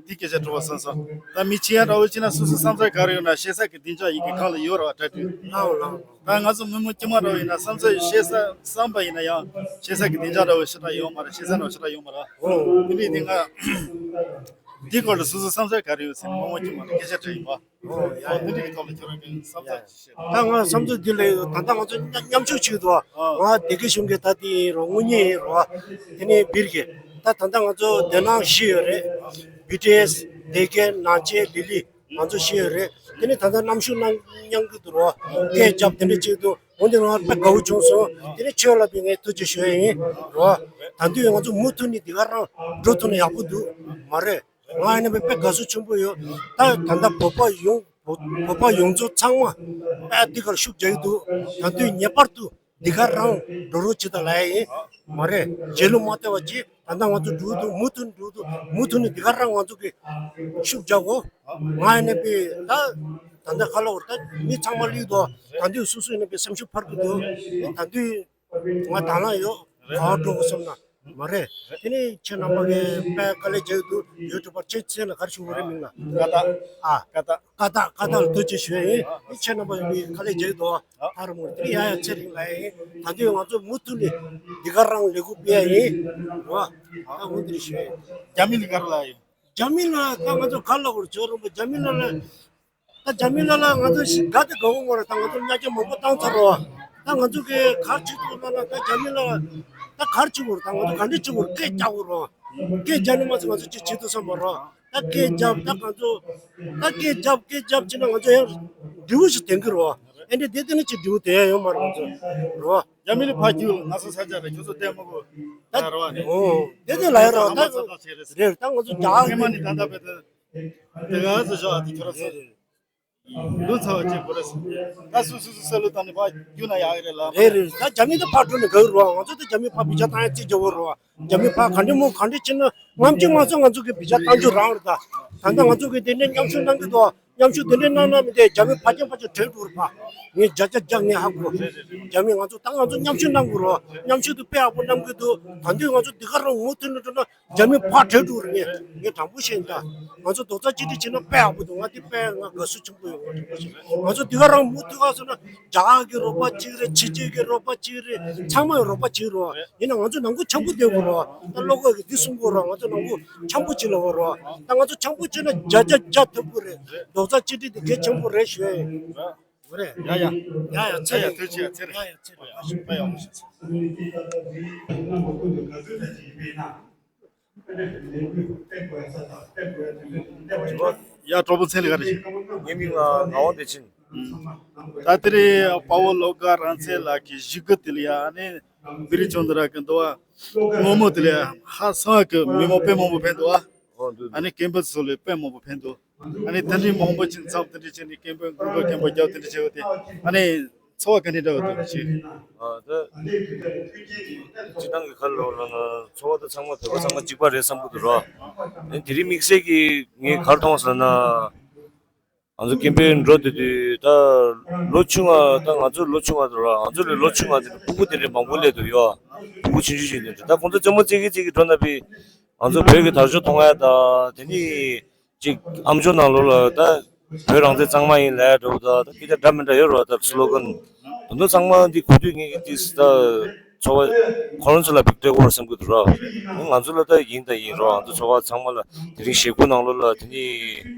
དེ་སྐད་ཆ་དྲི་བ་བསམ་སོང་། ད་མི་ཁྱེད་ཡ་འདྲ་བོ་བྱས་ན་སོ་སོ་བསམ་ཚུལ་ག་རེ་ཡོད་ན་བཤད་ས་གི་སྡིངས་ཆ་ཡི་གེ་ཁང་ལ་ཡོད་ར་བ་གྲ་སྒྲིག་ལའོ་ལའོ། ད་ང་ཚོ་མི་མང་དཀྱུས་མ་འདྲ་བོ་ཡིན་ན་བསམ་ཚུལ་བཤད་ས་བསམ་པ་ཡིན་ན་ཡང་བཤད་ས་གི་སྡིངས་ཆ་འདྲ་བོ་ཞེ་དྲག་ཡོད་མ་རེད། བཤད་ས་འདྲ་བོ་ཞེ་དྲག་ཡོད་མ་རེད། འོ་དེ་འདྲའི་དེ་ང་འདི་སྐོར་ལ་སོ་སོ་བསམ་ཚུལ་ག་རེ་ཡོད་ཟེར་ནས་མང་མང་དཀྱུས་མ་ལ་སྐད་ཆ་དྲིས་ཡིན་པ། འོ་ཡ་འོ་དེ་འདྲའི་གི་ཐོག་ལ་ཁྱོད་རང་གི་བསམ་ཚུལ་ཅིག་བཤད། ད་ང་བསམ་ཚུལ་འདི་ལ་ད་ལྟ་ང་ཚོ་མཉམ་མཉམ་ཞུགས་བྱེད་དོ། ང་སྡེ་དགེ་གཞུང་གི་ད་དེ་ཡིན་རོ་དངུལ་གཉེར་ཡིན་རོ། དེ་ནས་སྦིར་གི་ད་ད་ལྟ་ང་ཚོ་སྡེ་ནང་བཞི་ཡོད་རེད། བི་ཊི་ཨེས། སྡེ་དགེ། ནང་ཆེན། ལི་ལི། ང་ཚོ་བཞི་ཡོད་རེད། དེ་ནས་ད་ལྟ་གནམ་གཤིས་གནང་མཉམ་གི་འདུག་རོ། སྐད་རྒྱབ་དེ་འདྲ་བྱེད་དུ་འོན་ཏེ་ང་དཔེ་དགའ་བོ་བྱུང་སོང་། དེ་ནས་ཆོས་ལ་བི་ངས་ཐུགས་རྗེ་ཞུ་ཡ་ཡིན་རོ། ད་དུང་ང་ཚོ་མུ་མཐུད་ནས་འདི་ག་རང་འགྲོ་ཐུབ་ན་ཡག་པོ་འདུག་མ་རེད། ང་ཡིན་ན་དཔེ་དགའ་བསུ་ཆེན་པོ་ཡོད། ད་ད་ལྟ་བོད་པ་ཡོངས་བོད་པ་ཡོངས་རྫོགས་ཚང་མ་དཔེ་འདི་གར་ཤུགས་རྒྱག་གི་འདུག་ད་དུང་ངེས་པར་དུ་འདི་གར་རང་འགྲོ་རོགས་བྱེད་དང་ལབ་ཡ་ཡིན། མ་རེད། རྗེས་ལུས་མ་བལྟས་པ་ཅིག་ད་ལྟ་ང་ཚོ་འགྲོ་འདུག་མུ་མཐུད་འགྲོ་འདུག་མུ་མཐུད་ནས་འདི་གར་རང་ང་ཚོ་གི་ཤུགས་རྒྱག་གོ་ང་ཡིན་ན་དཔེ་ད་ད་ལྟ་ཁ་ལོ་ད་མི་ཚང་མ་ལུས་དོ། ད་དུང་སུ་སུ་ཡིན་ན་དཔེ་སེམས་ཤུགས་འཕར་གི་འདུག་ད་དུང་ང་དང་བླངས་ཡོད། ག་པར་འགྲོ་དགོས་བསམ་ན། མ་རེད། དེ་ནས་ཁྱེད་རྣམ་པ་གིས་དཔེ་དཀའ་ལས་རྒྱག་འདུག་ཡུ་ཊུབ་པར་ཁྱེད་མཚན་ལ་ག་རེ་ཞུ་དགོས་རེད་མིང་ལ། ཀ་ད། ཨ། ཀ་ད། ཀ་ད་ཀ་ད་ལ་ཐུགས་རྗེ་ཆེ་ཞུ་ཡ་ཡིན། ཁྱེད་རྣམ་པ་གིས་དཀའ་ལས་རྒྱག་འདུག་ཨ་ར་མོ་དེ་ནས་ཡ་ཡ་ཚེ་རིང་ལ་ཡིན། ད་དུང་ང་ཚོ་མུ་མཐུད་ནས་འདི་ག་རང་ལས་འགུལ་སྤེལ་ཡ་ཡིན། རོ། ད་འོ་དེ་རེད་ཞུ་ཡ་ཡིན། རྒྱ་མི་ལ་ག་རེ་ལབ་ཡོད། རྒྱ་མི་ལ་ད་ང་ཚོ་ག་ལབ་དགོས་རེད་ཇོ་རོང་པོ་རྒྱ་མི་ལ་ལ། ད་རྒྱ་མི་ལ་ལ་ང་ཚོ་ཞིག་དགའ་དེ་དགའ་བོ་མ་རེད། ད་ང་ཚོ་གཉའ་རྒྱ་མང་པོ་བཏང་ཚར་རོ། ད་ང་ཚོ་གི་གར་ཅིག་ཐུག་ན་ལ་ད་རྒྱ་མི་ལ་ད་གར་ཅིག་བོར་ད་ང་ཚོ་ག་འདྲ་ཅིག་བོར་སྐད་རྒྱག་བོ་རོ། སྐད་རྒྱག་ནི་མ་ཚད་ང་ཚོ་ཅིག་བྱེད་ཐུབ་བསམ་པ་རོ། ད་སྐད་རྒྱབ་ད་ང་ཚོ་ད་སྐད་རྒྱབ་སྐད་རྒྱབ་ཅིག་ན་ང་ཚོ་ཡང་འབྲས་བུ་ཞིག་ལྡན་གི་རོ། ཨེ་འདྲ་དེ་དེ་ནི་ཅིག་འབྲས་བུ་ལྡན་ཡ་ཡོད་མ་རེད་ང་ཚོ་རོ། རྒྱ་མི་ལ་ཕ་རྒྱུ་ང་ཚོ་ས་ཆ་རེད་ཁྱོད་ཚོ་ལྟད་མོ་གོ་ད་རོ་ནི། ཨོ་དེ་དེ་ལ་ཡ་རོ་ད་རེད་ད་ང་ཚོ་རྒྱ་ཧི་མ་ནི་ད་ད་བེ་ད་དེ་ག་ཚོ་ཞོག་ཨ་དེ་ཁྱོད་ར་ཚོ། ལུས་ཚ་བ་ཅིག་བོར་སོང་། ད་སུ་སུ་སུ་ས་ལུ་བཏང་ནས་ཕར་རྒྱུག་ན་ཡག་གི་རེད་ལ། རེད་རེད། ད་རྒྱ་མི་ད་ཕར་འགྲོ་ནས་ག་རུ་རོ། ང་ཚོ་ད་རྒྱ་མི་ཕར་བི་ཇ་བཏང་ཡ་རྩིས་རྒྱག་གོ་རོ། རྒྱ་མི་ཕར་ག་འདྲ་མོ་ག་འདྲ་བྱེད་ན་ནམ་རྒྱུན་ང་ཚོ་ང་ཚོ་གི་བི་ཇ་བཏང་རྒྱུ་རང་རེད་ད། ད་ལྟ་ང་ཚོ་གི་དེ་འདྲའི་མཉམ་ཞུགས་གནང་གི་འདུག་མཉམ་ཞུགས་དེ་འདྲའི་གནང་ན་མི་དེ་རྒྱ་མི་ཕར་རྒྱབ་ཕར་རྒྱབ་བྲོས་འགྲོ་རེད་པ། ངས་བརྒྱ་ཆ་བརྒྱ་ངས་ཧ་གོ་རྒྱ་མི་ང་ཚོ་ད་ང་ཚོ་མཉམ་ཞུགས་གནང་དགོས་རོ། མཉམ་ཞུགས་དེ་དཔེ་ཡག་པོ་གནང་གི་འདུག་ད་དུང་ང་ཚོ་འདི་ག་རང་མུ་མཐུད་ནས་འགྲོ་ན། རྒྱ་མི་ཕར་བྲོས་འགྲོ་རེད། ངས་ངས་དྲང་པོ་བཤད་ད། ང་ཚོ་རྡོག་རྩ་གཅིག་སྒྲིལ་བྱས་ན་དཔེ་ཡག་པོ་འདུག་ང་འདི་དཔེ་ང་དགའ་བསུ་ཆེན་པོ་ཡོད། ང་དྲང་པོ་བཤད། ང་ཚོ་འདི་ག་རང་མུ་མཐུད་ག་སོང་ན་རྒྱ་གར་གྱི་རོགས་པ་གཅིག་རེད། ཕྱི་རྒྱལ་གྱི་རོགས་པ་གཅིག་རེད། ཚང་མ་ཡི་རོགས་པ་གཅིག་རོགས། ཡིན་ན་ང་ཚོ་ནང་ཁུལ་འཆམ་པོ་བསྡད་དགོས་རོགས། ད་བློ་ཁོག་གིས་འདི་གསུང་དགོས་རོགས། ང་ཚོ་ནང་ཁུལ་འཆམ་པོ་བྱེད་ལ་འོ་རོགས། ད་ང་ཚོ་འཆམ་པོ་བྱས་ན་བརྒྱ་ཆ་བརྒྱ་ཐུབ་ཀྱི་རེད། རྡོག་རྩ་གཅིག་སྒྲིལ་དེ་གལ་ཆེན་པོ་རེད་ཞུ་ཡ་ཡིན། རེད། ཡ་ཡ། ཡ་ཡ་ཚེ་རིང་། ཡ་ཡ་ཐུགས་རྗེ་ཆེ་ཚེ་རིང་། ཡ་ཡ་ཚེ་རིང་། ཡ་ཡ་ཡ། ཡ་གྲོགས་པོ་མཚན་ལ་ག་རེ་ཞིག་ངའི་མིང་ལ་ངག་དབང་བདེ་ཆེན། ད་དེ་རིང་དཔའ་བོ་བློ་དགའ་རང་བཙན་ལགས་ཀྱི་གཞིས་ཀ་དེ་ལ་ཡ་ཨ་ནི་བི་རི་ཆུང་དུ་ར་གི་འདུག་བ། སྔོན་མོ་དེ་ལ་ཡ་ཧ་སང་གི་མི་མང་དཔེ་མང་པོ་ཕེབས་འདུག་བ། ཨ་ནི་སྐད་འབོད་སོགས་ལ་དཔེ་མང་པོ་ཕེབས་འདུག་ཨ་ནི་དེ་འདྲའི་མང་པོ་ཅིག་འཛོམས་དེ་འདྲ་བྱས་ནས་སྐད་འབོད་མགོ་སྐོར་སྐད་འབོད་རྒྱབ་དེ་འདྲ་བྱས་པ་དེ་ཨ་ནི་ཚོར་བ་ག་འདྲ་འདྲ་བ་འདུག་ཅེས། ཨ་ད། སྤྱི་བཏང་གི་ཁ་ལོ་ལ་ན་ཚོར་བ་ད་ཚང་མ་བོད་པ་ཚང་མ་གཅིག་པ་རེད་བསམ་གི་འདུག་ར། ཨ་ནི་དེ་རིང་དམིགས་བསལ་གྱིས་ངས་ག་རེ་མཐོང་སོང་ན། ང་ཚོ་སྐད་འབོད་འགྲོ་དུས་དུས་ད་ལོ་ཆུང་བ་ད་ང་ཚོ་ལོ་ཆུང་བ་དུ་ར་ང་ཚོ་ལས་ལོ་ཆུང་བ་དེ་ཕྲུ་གུ་དེ་འདྲ་མང་པོ་སླེབས་འདུག་ཡོད། ཕྲུ་གུ་ཆུང་ཆུང་ཞིག་སླེབས་འདུག་ད་ཁོང་ཚོ་རྩེད་མོ་རྩེ་གི་རྩེ་གི་འགྲོ་ན་པི་ང་ཚོ་བོད་ཀྱི་དར་ལྕོག་མཐོང་ཡ་ད་དེ་ནི། གཅིག་ཨམ་ཅོག་ནང་ལོགས་ལ་ད་བོད་རང་བཙན་གཙང་མ་ཡིན་ལབ་འདྲ་བོ་ད་ད་སྐད་ཆ་འདྲ་མི་འདྲ་ཡོད་རེད་བ། ད་སི་ལོ་གན་དེ་ཚོ་ཚང་མ་འདི་གོ་དུས་ངེད་ཀྱི་ཏིས་ད་ཚོར་བ་ཁོ་རང་ཚོ་ལ་ཕིག་སྤྲད་དགོས་རེད་བསམ་གྱི་འདུག་ར། ང་ཚོ་ལ་ད་ཡིན་ད་ཡིན་རོགས། ང་ཚོ་ཚོར་བ་ཚང་མ་ལ་དེ་རིང་ཞེ་དགུ་ནང་ལོགས་ལ་དེ་ནི་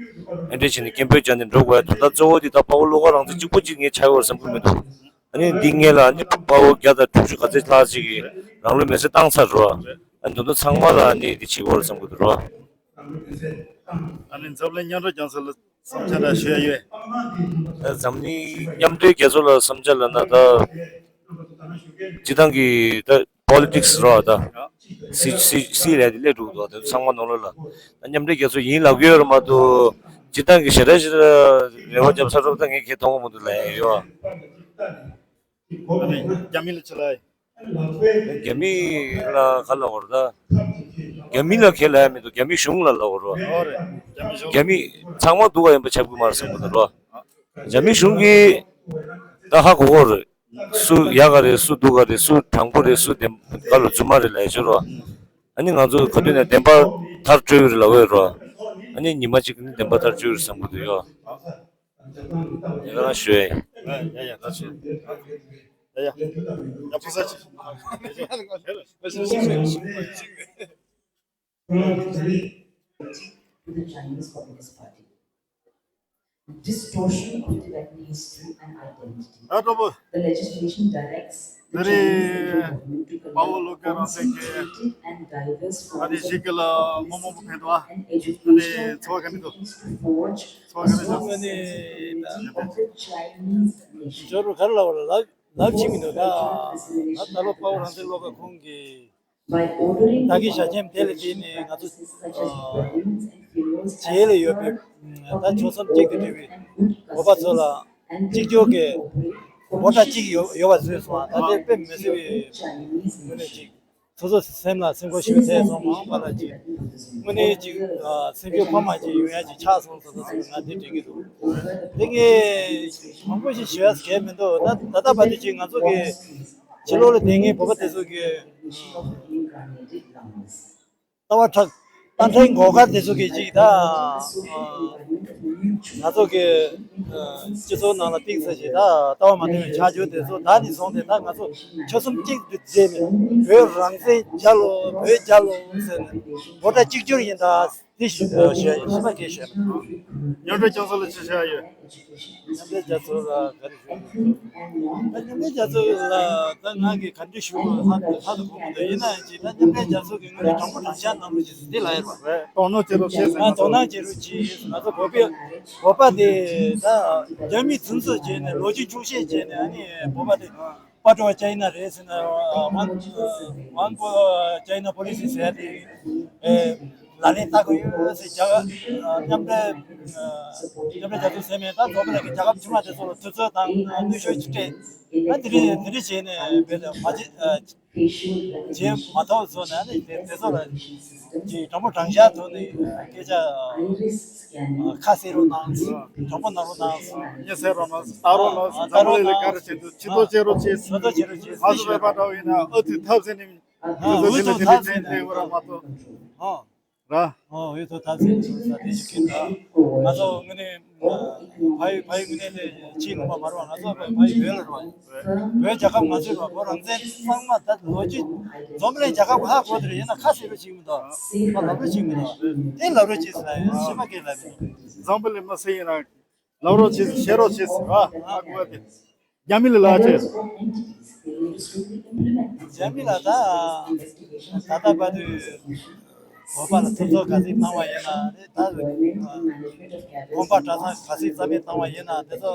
ཨེ་འདྲས་བྱས་ནས་སྐད་འབོད་རྒྱག་ནས་འགྲོ་དགོས་ཡ་དོན་དག་གཙོ་བོ་འདི་ད་དཔའ་བོ་བློ་དགའ་རང་བཙན་གཅིག་པུ་གཅིག་ངས་ཆགས་ཡོད་རེད་བསམ་གྱི་མི་འདུག་ཨ་ནི་འདི་སྔོན་ལ་ཨ་ནི་དཔའ་བོ་བརྒྱ་དང་དྲུག་ཅུ་ག་ཚད་ལྷག་ཅིག་གིས་རང་ལུས་མེར་སྲེག་བཏང་ཚར་རོ། ཨ་ནི་དོན་དག་ཚང་མ་ལ་ཨ་ནི་འདི་བྱེད་དགོས་རེད་བསམ་གྱི་འདུག་རོ། ཨ་ནི་འཛམ་གླིང་མཉམ་རུབ་རྒྱང་མཚོ་ལ་བསམ་འཆར་འདྲ་ཞུ་ཡ་ཡོད། ད་འཛམ་གླིང་མཉམ་འབྲེལ་རྒྱལ་ཚོགས་ལ་བསམ་འཆར་ལབ་ན་ད་སྤྱི་བཏང་གི་ད་པོ་ལི་ཊིག་སི་རོ་ད། སྲིད་སྲིད་སྲིད་ལས་དེ་སླེབས་འགྲོ་གི་འདུག་དེ་ཚོ་ཚང་མ་ནོར་ལོ་ལ། མཉམ་འབྲེལ་རྒྱལ་ཚོགས་ཡིན་ལབ་ཀྱི་ཡོད་རེད་མ་གཏོགས། སྤྱིར་བཏང་གི་ཞེ་དྲག་ཞེ་དྲག་རེ་བ་རྒྱབ་ས་རོབ་ད་ངས་ཁྱེད་མཐོང་གི་མི་འདུག་ལབ་ཡ་ཡོད། རྒྱ་མི་ལ་ཆ་ལ། རྒྱ་མི་ལ་ག་ལབ་དགོས་རེད་ད། རྒྱ་མི་ལ་ཁས་ལེན་ཡ་མི་འདུག་རྒྱ་མི་གཞུང་ལ་ལབ་དགོས་རེད། ཨོ་རེད། རྒྱ་མི་གཞུང་། རྒྱ་མི་ཚང་མ་སྡུག་ག་ཡིན་པ་ཆགས་ཀྱི་མ་རེད་བསམ་གྱི་འདུག་རོ། རྒྱ་མི་གཞུང་གིས་ད་ཧ་གོ་གོ་རེད། སུ་ཡག་ག་རེད། སུ་སྡུག་ག་རེད། སུ་དྲང་པོ་རེད། སུ་བདེན་ག་ལ་རྫུན་མ་རེད་ལབ་ཡ་ཅིག་རོ། ཨ་ནི་ང་ཚོ་ག་དུས་ནས་བདེན་པ་མཐར་འཁྱོལ་གྱི་རེད་ལབ་ཡོད་རོ། ཨ་ནི་ཉི་མ་གཅིག་ནི་བདེན་པ་མཐར་འཁྱོལ་གྱི་རེད་བསམ་གྱི་འདུག་ཡོ། ཡ་ལ་ཞུ་ཡ་ཡིན། ཡ་ཡ་ད་ཞུ། ཡ་ཡ་ཡ་ཕུ་ས་ཆེ། With the Chinese Communist Party. Distortion of Tibetan history and identity. ཨ་ཀྲོ་པོ། The legislation directs the Chinese central government to conduct consultative and diverse forms of publicity and educational activities to forge a sovereign sovereignty of the Chinese nation. ཇོ་རུ་གར་ལ་བ་ལ་ལབ་ཅིག་མི་འདུག་ད། ད་ལོ་པའོ་རང་བཙན་བློ་དགའ་ཁོང་གིས། ད་གིན་བྱ་ཁྱིམ་དེ་ལ་བརྟེན་ནས་ང་ཚོ་རྗེས་ལ་ཡོད་པའི་ད་ཆོལ་གསུམ་གཅིག་ཏུ་སྒྲིལ་བའི་བོད་པ་ཚོ་ལ་གཅིག་གྱུར་གྱི་ངོ་སྤྲོད་གཅིག་ཡོད་ཡོད་པ་བཟོས་སོང་། ད་དེ་དཔེ་མི་སྲིད་པའི་ངོས་ནས་ཅིག་སོ་སོ་སེམས་ལ་སེམས་ཁུར་ཞུ་ཚད་སོང་མང་བ་ལ་ཅིག་དངོས་གནས་ཅིག་སེམས་རྒྱུད་ཁོ་མ་ཅིག་ཡོང་ཡ་ཅིག་ཆགས་སོང་ཟེར་ད་ཟེར་ང་འདི་དྲན་གྱི་འདུག་དེ་ངས་མང་པོ་ཞིག་ཞུ་ཡ་གལ་མི་འདུག་ད་ད་ལྟ་བར་དུ་ཅིག་ང་ཚོ་གི་ཕྱི་ལོགས་ལ་བསྡད་མཁན་བོད་པ་དེ་ཚོ་གི་ལྟ་བ་དྲག་རྟ་ཕྲེང་སྒོ་ཁར་དེ་ཚོ་གི་ཅིག་ད་ང་ཚོ་གི་སྤྱི་ཚོགས་ནང་ལ་གཏིང་ཟབ་ཅིག་ད་ལྟ་བ་མ་མཐུན་པའི་ཆགས་ཚུལ་དེ་ཚོ་ད་ནས་བཟུང་སྟེ་ད་ང་ཚོ་ཆོལ་གསུམ་གཅིག་ཏུ་མཛད་ནས་བོད་རང་བཙན་རྒྱལ་ལོ། བོད་རྒྱལ་ལོ་ཟེར་ནས་བོད་ད་གཅིག་གྱུར་ཡིན་ད། དེ་ཞུ་ཞུ་ཞུ་མ་སྐད་ཞུ། མཉམ་འབྲེལ་རྒྱལ་ཚོགས་ལ་ཅི་བྱ་ཡོད། མཉམ་འབྲེལ་རྒྱལ་ཚོགས་ལ་ག་རེ་ཞུ། ད་མཉམ་འབྲེལ་རྒྱལ་ཚོགས་ལ་ད་ང་གི་ག་འདྲ་ཞུ་ལྷག་ལྷག་ཏུ་གོ་མི་འདུག་ཡིན་ན་ཡང་ཅིག་ད་མཉམ་འབྲེལ་རྒྱལ་ཚོགས་ཀྱི་ངོས་ནས་དྲང་པོ་དྲང་བཞག་གནང་རོགས་གྱིས་འདི་ལ་ཡོད་པ། རེད། དོ་སྣང་བྱེད་རོགས་བྱེད་ཟེར་ང་ན་ཚོ་དོ་སྣང་བྱེད་རོགས་གྱིས། ང་ཚོ་བོད་པའི་བོད་པ་དེ་ད་རྒྱ་མིས་རྫུན་བཟོ་བྱས་ནས་ལོ་རྒྱུས་འཁྱོག་བཤད་བྱས་ནས་ཨ་ནི་བོད་པ་དེ། པ་ཀྲོ་ཅའི་ན་རེད་ཟེར་ན། ཝང་ཝང་པོ་ཅའི་ན་པོ་ལི་སི་ཟེར་ཏེ། ཨེ་ལ་ལན་བཏགས་ཀྱི་ཡོད་ཟེར། རྒྱ་གར་མཉམ་འབྲེལ་མཉམ་འབྲེལ་རྒྱལ་ཚོགས་ཟེར་མེད་ད་རྫོགས་པ་ལ་གི་རྒྱལ་ཁབ་ཆུང་བ་དེ་ཚོ་ལ་དུས་ཚོད་དང་གནོན་ཤུགས་ཅིག་སྤྲད། ཨ་དེ་རིང་དེ་རིང་བྱས་ནས་བེད་མ་བྱེད། བྱེད་མ་ཐུབ་སོང་ན་ནི་དེ་དེ་ཚོ་ལ་ཅིག་དྲང་པོ་དྲང་བཞག་ཐོག་ནས་སྐད་ཆ་ཁ་གསལ་རོགས་གནང་། དྲང་པོ་གནང་རོགས་གནང་། ཉེ་སེ་རོགས་གནང་། ལྟ་རོགས་གནང་། ལྟ་རོགས་གནང་། ཚང་མ་ལ་ག་རེ་བྱེད་འདུག་ཆེ་མཐོང་བྱེད་རོགས་བྱེད། ང་ཚོ་བོད་པ་འདྲ་བོ་ཡིན་ན་ཨ་ཐུ་ཐབས་ཟེར་ནས་དེ་ཚོ་དེ་ལ་དེ་ལ་དེ་ལ་དེ་ལ་བ་ར་མ་གཏོགས། ཨོ། ར། ཨོ་ཡོད་ཐོག་ཐབས་ཟེར་ནས་ད་དེ་ཞིག་གིན་ད། ང་ཚོ་དངོས་གནས་ཕ་ཡུལ་ཕ་ཡུལ་དངོས་གནས་ལས་ཕྱིའི་ལུང་པ་མ་རེད་བ། ང་ཚོ་ཕ་ཡུལ་བོད་ལ་རེད་བ། བོད་རྒྱལ་ཁབ་ང་ཚོའི་བ་བོད་རང་བཙན་ཚང་མ་ད་ལོ་རྒྱུས་འཛོམས་རེད། རྒྱལ་ཁབ་ཧ་གོ་དེ་རེད། ཡིན་ན་ཁ་གསལ་རོགས་བྱེད་ཀྱི་མི་འདུག་ཁ་ལབ་རོགས་བྱེད་ཀྱི་མི་འདུག་དེ་ལབ་རོགས་བྱེད་ཟེར་ན་ཡང་ཤེས་མ་སྐད་ལབ་མི་འདུག་འཛམ་བུ་གླིང་མི་སེ་ཡིན་ན་ལབ་རོགས་བྱེད་ཟེར། བཤད་རོགས་བྱེད་ཟེར་བ། ཨ་གོ་བ་དེ་རྒྱ་མི་ལ་ལབ་བྱེད། རྒྱ་མི་ལ་ད་ད་ལྟ་བར་དུ་བོད་པ་ལ་ཐུབ་ཚོད་ག་ཚོད་བཏང་བ་ཡིན་ན་ད་གོམ་པ་གྲྭ་ཚང་ག་ཚོད་རྩ་མེད་བཏང་བ་ཡིན་ན་དེ་ཚོ།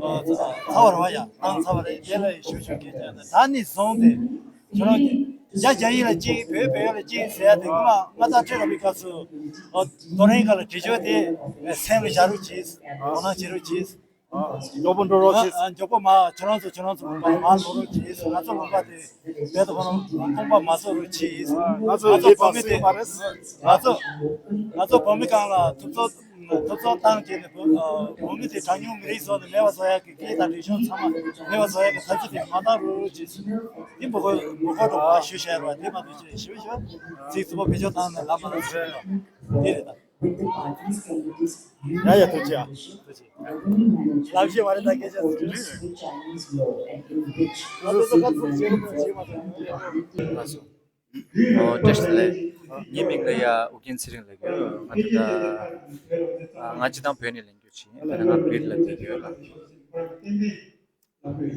ཨ་ཚ་བ་རེད་བ་ཡ། བཏང་ཚར་བ་རེད། དེ་ལ་ཞུ་ཞུ་གི་ཅན་ད་ནི་བཟུང་སྟེ་ཁྱོད་རང་རྒྱ་རྒྱ་ཡིག་ལ་གཅིག་བོད་བོད་ཡིག་ལ་གཅིག་ཟེར་ཡ་དེ་སྔོན་མ་མངའ་བདག་ཁྲི་རབས་པའི་སྐབས་སུ་ཨ་རྡོ་རིང་སྒང་ལ་བྲིས་ཆོག་དེ་སེམས་ལ་བཞག་རོགས་གྱིས། དོ་སྣང་བྱེད་རོགས་གྱིས། མགྱོགས་པོ་འགྲོ་རོགས་གྱིས། ཨ་མགྱོགས་པོ་མ་ཁྱོད་རང་ཚོ་ཁྱོད་རང་ཚོ་མ་ལོག་རོགས་གྱིས། ང་ཚོ་ལུང་པ་དེ་བོད་དུ་ཁོ་རང་སྟོང་པ་མ་བཟོ་རོགས་གྱིས། ང་ཚོ་ང་ཚོ་ཡིད་བོད་མི་དེ་ང་ཚོ་ང་ཚོ་བོད་མི་སྒང་ལ་ཐུབ་ཚོད། ཐུབ་ཚོད་བཏང་བྱས་ནས་བོད་ཨ་བོད་མི་དེ་གྲངས་ཉུང་མི་རིགས་བཟོ་ནས་མེད་པ་བཟོ་ཡག་གི་སྐད་དང་རིག་གཞུང་ཚང་མ་མེད་པ་བཟོ་ཡག་གི་ཐབས་ཇུས་དེ་མ་བཏང་རོགས་ཅེས་འདི་མི་གོ་མི་གོ་འགྲོ་བ་ཞུ་བྱས་རོགས། དེ་མ་གཏོགས་ཅི་ཞུ་ཞུ་ཚིག་རྩུབ་པོ་བེད་སྤྱོད་བཏང་ནས་ལབ་མ་ལབ་ཞུ་རོགས། དེ་རེད་ད། ཡ་ཡ་ཐུགས་རྗེ་ཆེ། ཐུགས་རྗེ་ཆེ། ལབ་ཤེས་མ་རེད་ད་སྐད་ཆ་ཟེར་གྱི་རེད། ང་ཚོ་ཁ་ཚུགས་བྱེད་རོགས་བྱེད་མ་ཐུབ། ལགས་སོ། ཨོ་བཀྲ་ཤིས་བདེ་ལེགས། ངའི་མིང་ལ་ཡ་ཨུ་རྒྱན་ཚེ་རིང་ལབ་ཀྱི་ཡོད། ང་ད་ལྟ་ང་སྤྱིར་བཏང་བོད་ནས་ལེན་རྒྱུ་ཞིག་ཡིན། ད་ནི་ང་བོད་ལ་བསྡད་ཀྱི་ཡོད་ལ།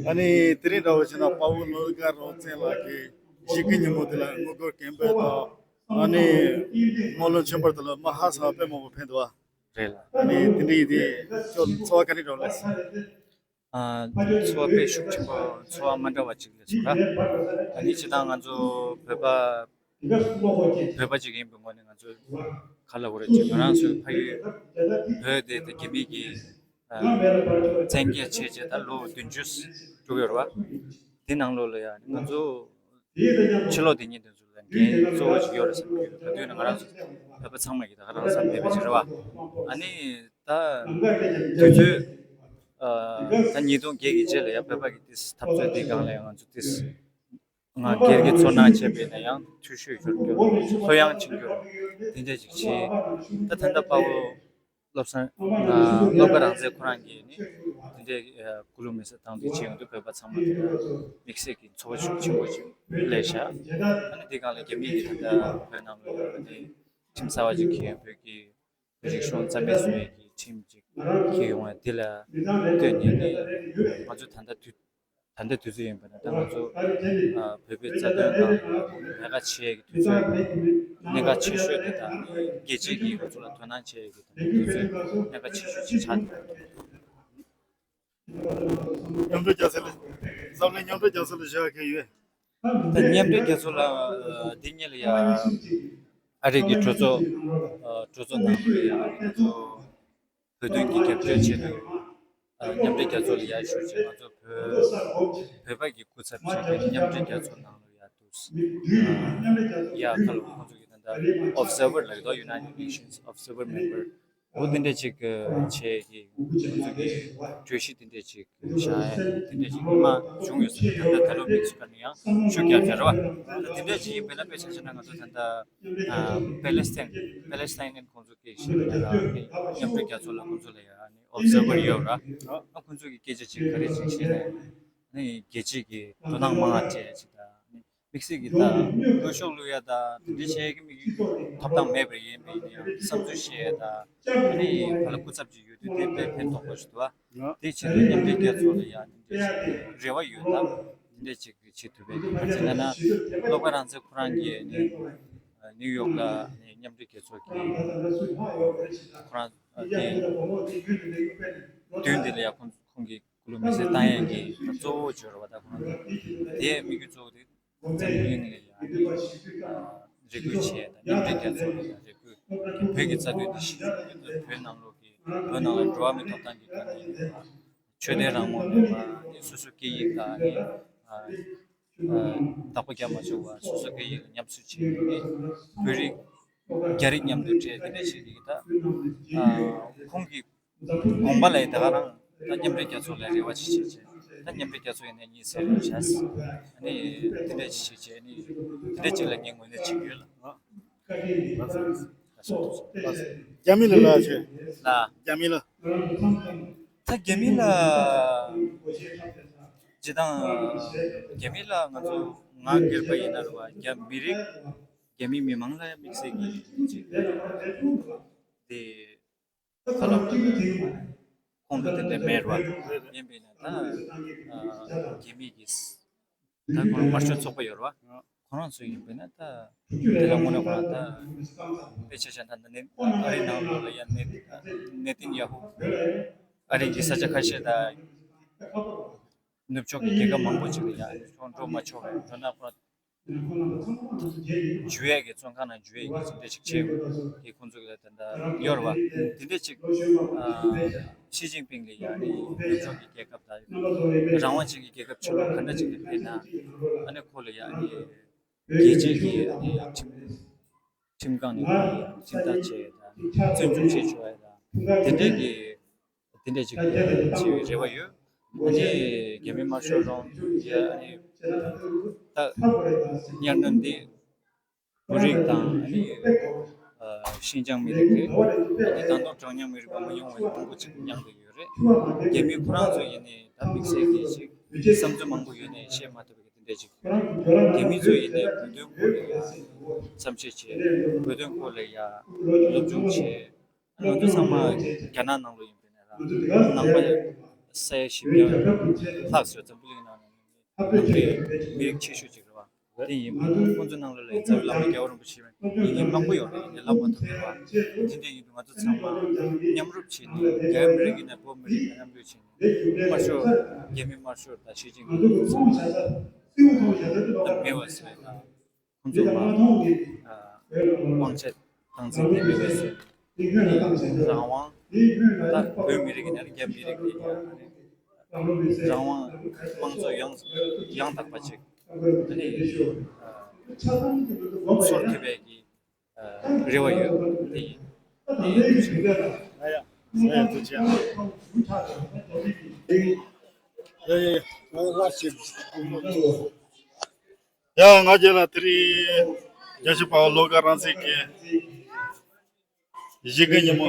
ཨ་ནི་དེ་རིང་འདྲ་བོ་བྱས་ན་དཔའ་བོ་ལོ་དགའ་རོགས་བཙན་ལགས་ཀྱི་གཞིས་ཀྱི་ཉིན་མོ་དེ་ལ་ངོ་རྒོལ་རྒན་པོ་དང་ཨ་ནི་སྨོན་ལམ་ཆེན་པོ་དེ་ལ་མི་ཧ་སང་དཔེ་མང་པོ་ཕེབས་འདུག་བ། རེད་ལ། ཨ་ནི་དེ་འདྲ་ཡིན་དུས་ཁྱོད་ཚོར་བ་ག་རེ་འདྲ་བོ་ལས། ཨ་ཚོར་བ་དཔེ་ཤུགས་ཆེན་པོ་ཚོར་བ་མ་འདྲ་བ་ཅིག་སླེབས་སོང་ར། ད་ནི་སྤྱིར་བཏང་ང་ཚོ་བོད་པ་ བོད་པ་ཅིག་ཡིན་པའི་ངོས་ནས་ང་ཚོས་ག་ལབ་དགོས་རེད་ཅེ། ང་རང་ཚོའི་ཕ་ཡུལ་བོད་དེ་ད་རྒྱ་མི་གིས་ཨ་བཙན་རྒྱལ་བྱས་བྱས་ད་ལོ་བདུན་ཅུ་འགྲོ་གི་ཡོད་རེད་བ། དེ་ནང་ལོགས་ལ་ཡང་ང་ཚོ་ཕྱི་ལོགས་དེ་ཉིད་དེ་ཚོ་ལ་འགན་གཙོ་བོ་ཞིག་ཡོད་རེད་བསམ་གྱི་ཡོད། ག་དུས་ན་ང་རང་ཚོ་བོད་པ་ཚང་མ་གིས་ད་ག་རང་བསམ་བསྡད་པ་ཅིག་རེད་བ། ཨ་ནི་ད་དུས་ཚོད་ཨ་ད་ཉིས་སྟོང་བརྒྱད་ཀྱི་རྗེས་ལ་ཡང་བོད་པ་གི་ཏིས་འཐབ་རྩོད་དེའི་སྒང་ལ་ཡང་ང་ཚོ་ཏིས་ང་སྒེར་གྱི་ཚོར་སྣང་བྱས་པ་ཡིན་ན་ཡང་འཐུས་ཤོར་གྱུར་གྱུར་ལྷོད་ཡངས་ཕྱིན་གྱུར་དེ་འདྲ་ཅིག་བྱས། ད་ད་ལྟ་དཔའ་བོ་བློ་བཟང་ཨ་བློ་དགའ་རང་བཙན་ཁོ་རང་གིས་ནི་དེ་འདྲའི་ཨ་སྐུ་ལུས་མེ་སྲེག་བཏང་དུས་བྱས་ཡོང་དུས་བོད་པ་ཚང་མ་དེ་ལ་དམིགས་བསལ་གྱི་ཚོར་བ་ཤུགས་ཆེན་པོ་ཞིག་སླེབས་ཤག་ཨ་ནི་དེ་སྒང་ལ་རྒྱ་མི་གིས་ད་ལྟ་བོད་ནང་ལ་ཡོད་པ་དེ་ཁྲིམས་གསར་བ་ཅིག་འཁྱེར་བོད་ཀྱི་རིག་གཞུང་རྩ་མེད་བཟོ་ཡས་ཀྱི་ཁྲིམས་ཅིག་འཁྱེར་ཡོང་བ་དེ་ལ་ལྟོས་ནས་ནི་ང་ཚོ་ད་ལྟ་དུས་ད་ལྟ་དུས་ཚོད་ཡིན་པ་ན་ད་ང་ཚོ་ཨ་བོད་པའི་རྩ་དོན་སྒང་ལ་ལས་ཀ་བྱེད་ཡས་ཀྱི་དུས་ཚོད་གནད་འགག་ཆེ་ཤོས་དེ་དང་རྒྱལ་སྤྱི་གིས་ང་ཚོ་ལ་དོ་སྣང་བྱེད་ཡས་ཀྱི་དུས་ཚོད་གནད་འགག་ཆེ་ཤོས་ཅིག་ཆགས་འདུག་མཉམ་འབྲེལ་རྒྱལ་ཚོགས་ལ་འཛམ་གླིང་མཉམ་འབྲེལ་རྒྱལ་ཚོགས་ལ་བཞག་གི་ཡོད། ད་མཉམ་འབྲེལ་རྒྱལ་ཚོགས་ལ་ཨ་འདི་གཉིས་ལ་ཡ་ཨ་རི་གི་གྲོས་ཚོགས་ཨ་གྲོས་ཚོགས་ནང་ལ་ཡ་ང་ཚོ་བོད་དོན་གྱི་རྒྱབ་སྐྱོར་ཆེད་དུ་ཨ་མཉམ་འབྲེལ་རྒྱལ་ཚོགས་ལ་ཡ་ཞུ་ཆེད་ང་ཚོ་བོད་བོད་པ་གི་སྐུ་ཚབ་བྱས་ཏེ་མཉམ་འབྲེལ་རྒྱལ་ཚོགས་ནང་ལ་ཡ་འདུག་ཡ་ཁ་ལོ་ཁོང་ཚོ་གི་ད་ལྟ་observer ལ་གི་དོ་United Nations observer member འོ་དེ་འདྲས་ཅིག་བྱས་ཀྱི་ང་ཚོ་གི་གྲོས་གཞི་དེ་འདྲས་ཅིག་བཞག་ཡ་དེ་འདྲས་ཅིག་མ་བྱུང་ཡོད་ཟེར། ད་ལྟ་ད་ལོ་དམིགས་སུ་བཀར་ནས་ཡང་ཤུགས་རྒྱག་རྒྱག་རེད་བ། ད་དེ་འདྲས་ཅིག་ཡིན་པས་ན་དཔེ་ཆ་བཞག་ན་ང་ཚོ་ད་ལྟ་པེ་ལེ་སི་ཐན་པེ་ལེ་སི་ཐན་ཁོང་ཚོ་གི་ཞིག་ད་མཉམ་འབྲེལ་རྒྱལ་ཚོགས་ལ་ཁོང་ཚོ་ལ་ཡང་observer ཡོད་ར། ཁོང་ཚོ་གི་སྐད་ཆ་ཅིག་ག་རེ་ཅིག་བཤད་ན་རྒྱལ་སྤྱི་གི་དོ་སྣང་མང་བ་སྤྲད་ཅིག་ད། དམིགས་བསལ་གྱི་ད་འོས་ཤོག་བླུག་ཡ་ད་དེ་འདྲ་བྱེད་ཀྱི་མི་ཐོབ་ཐང་མེད་པར་ཡིན་པ་ཡིན་ན་ཡང་བསམ་ཚུལ་བཤད་ཡ་ད་ཨ་ནི་ཕར་ལ་སྐུ་ཚབ་ཅིག་ཡོད་དུས་དེ་དཔེ་ཕན་ཐོགས་པ་ཞིག་འདུག་ཨ། དེའི་ཆེད་དུ་མཉམ་འབྲེལ་རྒྱལ་ཚོགས་ལ་ཡང་དེ་འདྲ་ཞིག་རེ་བ་ཡོད། ད་དེ་འདྲ་ཅིག་བྱེད་ཐུབ་པའི་གི་ག་ཚོད་ན་ན་བློ་དགའ་རང་བཙན་ཁོ་རང་གིས་ནི་ནིའུ་ཡོག་ལ་ནི་མཉམ་འབྲེལ་རྒྱལ་ཚོགས་ཀྱི་ཁོ་རང་དེ་མདུན་དེ་ལ་ཡང་ཁོང་ཁོང་གི་སྐུ་ལུས་མེ་སྲེག་བཏང་ཡས་ཀྱི་གཙོ་བོ་བརྗོད་ར་བ། ད་ཁོང་དེའི་དམིགས་ཡུལ་གཙོ་བོ་དེ་འཛམ་བུ་གླིང་ལ་ཡང་རེ་སྐུལ་བྱས་དང་མཉམ་འབྲེལ་རྒྱལ་ཚོགས་ལ་ཡང་རེ་སྐུལ། བོད་ཀྱི་རྩ་དོན་དེ་ཞི་བདེ་བོད་ནང་ལོགས་ཀྱི་བོད་ནང་ལ་འགྲོ་བ་མིའི་ཐོབ་ཐང་གི་དཀའ་ངལ་ཡོད་པ། ཆོས་དད་རང་དབང་མེད་པ། སོ་སོ་སྐད་ཡིག་དང་ནི་བདག་པོ་རྒྱག་མ་ཆོག་པ། སོ་སོ་སྐད་ཡིག་ལ་ཉམས་གསོ་བྱེད་ཡོད་པའི་བོད་རིགས་རྒྱ་རིགས་མཉམ་དུ་འཕྲད་དེ་འདྲ་བྱེད་ཀྱི་ད། ཁོང་གི་དགོངས་པ་ལ་ཡིན་ད་ག་རང་ད་མཉམ་འབྲེལ་རྒྱལ་ཚོགས་ལ་རེ་བ་ཅིག་བྱེད་ཅེས། ད་མཉམ་འབྲེལ་རྒྱལ་ཚོགས་ཡིན་ན་གཉིས་ཟེར་རེ་བྱས། ཨ་ནི་དེ་འདྲ་ཅིག་བྱེད་ཅེས་ཨ་ནི་དེ་འདྲ་ཅིག་ལ་ངས་ངོས་ལེན་བྱེད་ཀྱི་ཡོད་ལ། རྒྱ་མི་ལ་ལ་ཆེ། ལ། རྒྱ་མི་ལ། ད་རྒྱ་མི་ལ་ཇི་ལྟར་རྒྱ་མི་ལ་ང་ཚོ་ང་སྒེར་པ་ཡིན་ན་རེད་བ། རྒྱ་མི་རིགས་རྒྱ་མི་མི་མང་ལ་དམིགས་བསལ་གྱི་ཅིག་དེ། ཁ་ལོ་ཁོང་ཚོ་དེ་འདྲ་མེད་རེད་བ། ཡིན་པས་ན་ད་རྒྱ་མི་གིས་ད་ཁོང་དམར་ཤོག་ཚོགས་པ་ཡོད་རེད་བ། ཁོ་རང་ཚོ་ཡིན་པས་ན་ད་དེ་ལ་དངོས་གནས་ཁོ་རང་ད་དཔེ་ཆ་བཞག་ན་ད་ནི་ཨ་རིའི་ནང་ལོགས་ལ་ཡང་ནེ་ནེ་ཏན་ཡ་ཧུ་ཨ་རི་གི་ས་ཆ་ཁ་ཤས་ད་ནུབ་ཕྱོགས་ཀྱི་རྒྱལ་ཁབ་མང་པོ་ཅིག་ལ་ཡང་ཁོང་འགྲོ་མ་ཆོག་པའི་འགྲོ་ན་ཁོ་རང་འཇུ་ཡས་ཀྱི་བཙོན་ཁང་ནང་འཇུ་ཡས་ཀྱི་ཅིག་འདྲ་ཞིག་བྱས་ཡོད་དེ་ཁོང་ཚོ་གི་ལ་དེ་འདྲ་ཡོད་རེད་བ། དེ་འདྲ་ཅིག་ཨ་ཞི་ཅིན་ཕིང་གིས་ཡང་ནི་ནུབ་ཕྱོགས་ཀྱི་རྒྱལ་ཁབ་དང་རང་དབང་ཅན་གྱི་རྒྱལ་ཁབ་ཕྱི་ལོགས་ག་འདྲ་ཅིག་ལ་ཕེབས་ན་ཨ་ནི་ཁོ་ལ་ཡང་ནི་རྒྱལ་སྤྱིའི་གི་ཨ་ནི་ཁྲིམས་ཁྲིམས་ཁང་ནས་ཁོ་ལ་ཡང་ཁྲིམས་ཐག་བཅད་དང་བཙོན་འཇུག་བྱེད་ཆོག་ཡ་དང་དེ་འདྲའི་གི་དེ་འདྲ་ཅིག་བྱེད་པའི་རེ་བ་ཡོད། ཨ་ནི་རྒྱ་མི་དམར་ཤོག་རང་ཡ་ཨ་ནི་ད་གཉའ་གནོན་འདི་བོད་རིགས་དང་ཨ་ནི་ཨ་ཤིན་ཅང་མི་རིགས་རེད། ཨ་ནི་ད་དུང་གྲངས་ཉུང་མི་རིགས་པ་མ་ཡོང་བའི་མང་པོ་ཅིག་མྱངས་བསྡད་ཡོད་རེད། རྒྱ་མི་ཁོ་རང་ཚོ་ཡིན་ནའི་ད་དམིགས་བསལ་གྱི་ཅིག་བསམ་ཚུལ་མང་པོ་ཡོད་ནའི་བཤད་མ་ཐུབ་པའི་དེ་འདྲ་ཅིག་རྒྱ་མི་ཚོ་ཡིན་ནའི་བོད་དོན་སྐོར་ལ་ཡ་བསམ་ཤེས་བྱེད། བོད་དོན་སྐོར་ལ་ཡ་སློབ་སྦྱོང་བྱེད། ང་ཚོ་ཚང་མ་རྒྱ་ནག་ནང་ལོགས་ཡིན་པས་ན་ར་ནང་པ་ས་ཡ་བཞི་བརྒྱ་ལྷག་ཙམ་འཛམ་བུ་གླིང་ནང་ནང་པའི་མི་རིགས་ཆེ་ཤོས་ཅིག་རེད་བ། དེ་ཡིན་པ་ཁོང་ཚོ་ནང་ལོགས་ལ་རྩ་བའི་བླ་མ་རྒྱལ་བ་རིན་པོ་ཆེ་ཡིན་མཁན་མང་པོ་ཡོད་རེད། ཡིན་ནའི་ལབ་མ་ཐུབ་པ་དེ་འདྲ་ཡིན་དུས་ང་ཚོ་ཚང་མ་མཉམ་རུབ་བྱས་ནས་རྒྱ་མི་རིགས་ཡིན་ན་བོད་མི་རིགས་མཉམ་རུབ་བྱས་ནས་དམར་ཤོག་རྒྱ་མི་དམར་ཤོག་དང་ཞི་ཅིན་ཕིང་ཚང་མ་མེད་པ་བཟོས་དང་། ཁོང་ཚོ་མ་དབང་ཆ་སྟངས་འཛིན་དེ་མེད་པའི་ཚེ། རང་དབང་། ད་བོད་མི་རིགས་ཡིན་ན་རེད། རྒྱ་མི་རིགས་ཡིན་ན་རེད། རང་དབང་། དམངས་གཙོ་ཡང་ཡང་དག་པ་ཅིག་ཨ་ནི་སྲོལ་ཐེབས་པའི་གི་རེ་བ་ཡོད། དེ་ཡིན། ཡ་ཡ། ཡ་ཡ། ཐུགས་རྗེ་ཆེ། ཡ་ཡ་ཡ། ང་ལ་ཞིག་ཡ། ང་རྒྱལ་ལ་དེ་རིང་རྒྱལ་གཅེས་དཔའ་བོ་བློ་དགའ་རང་བཙན་གྱི་གཞིས་ཀ་ཉིན་མོ།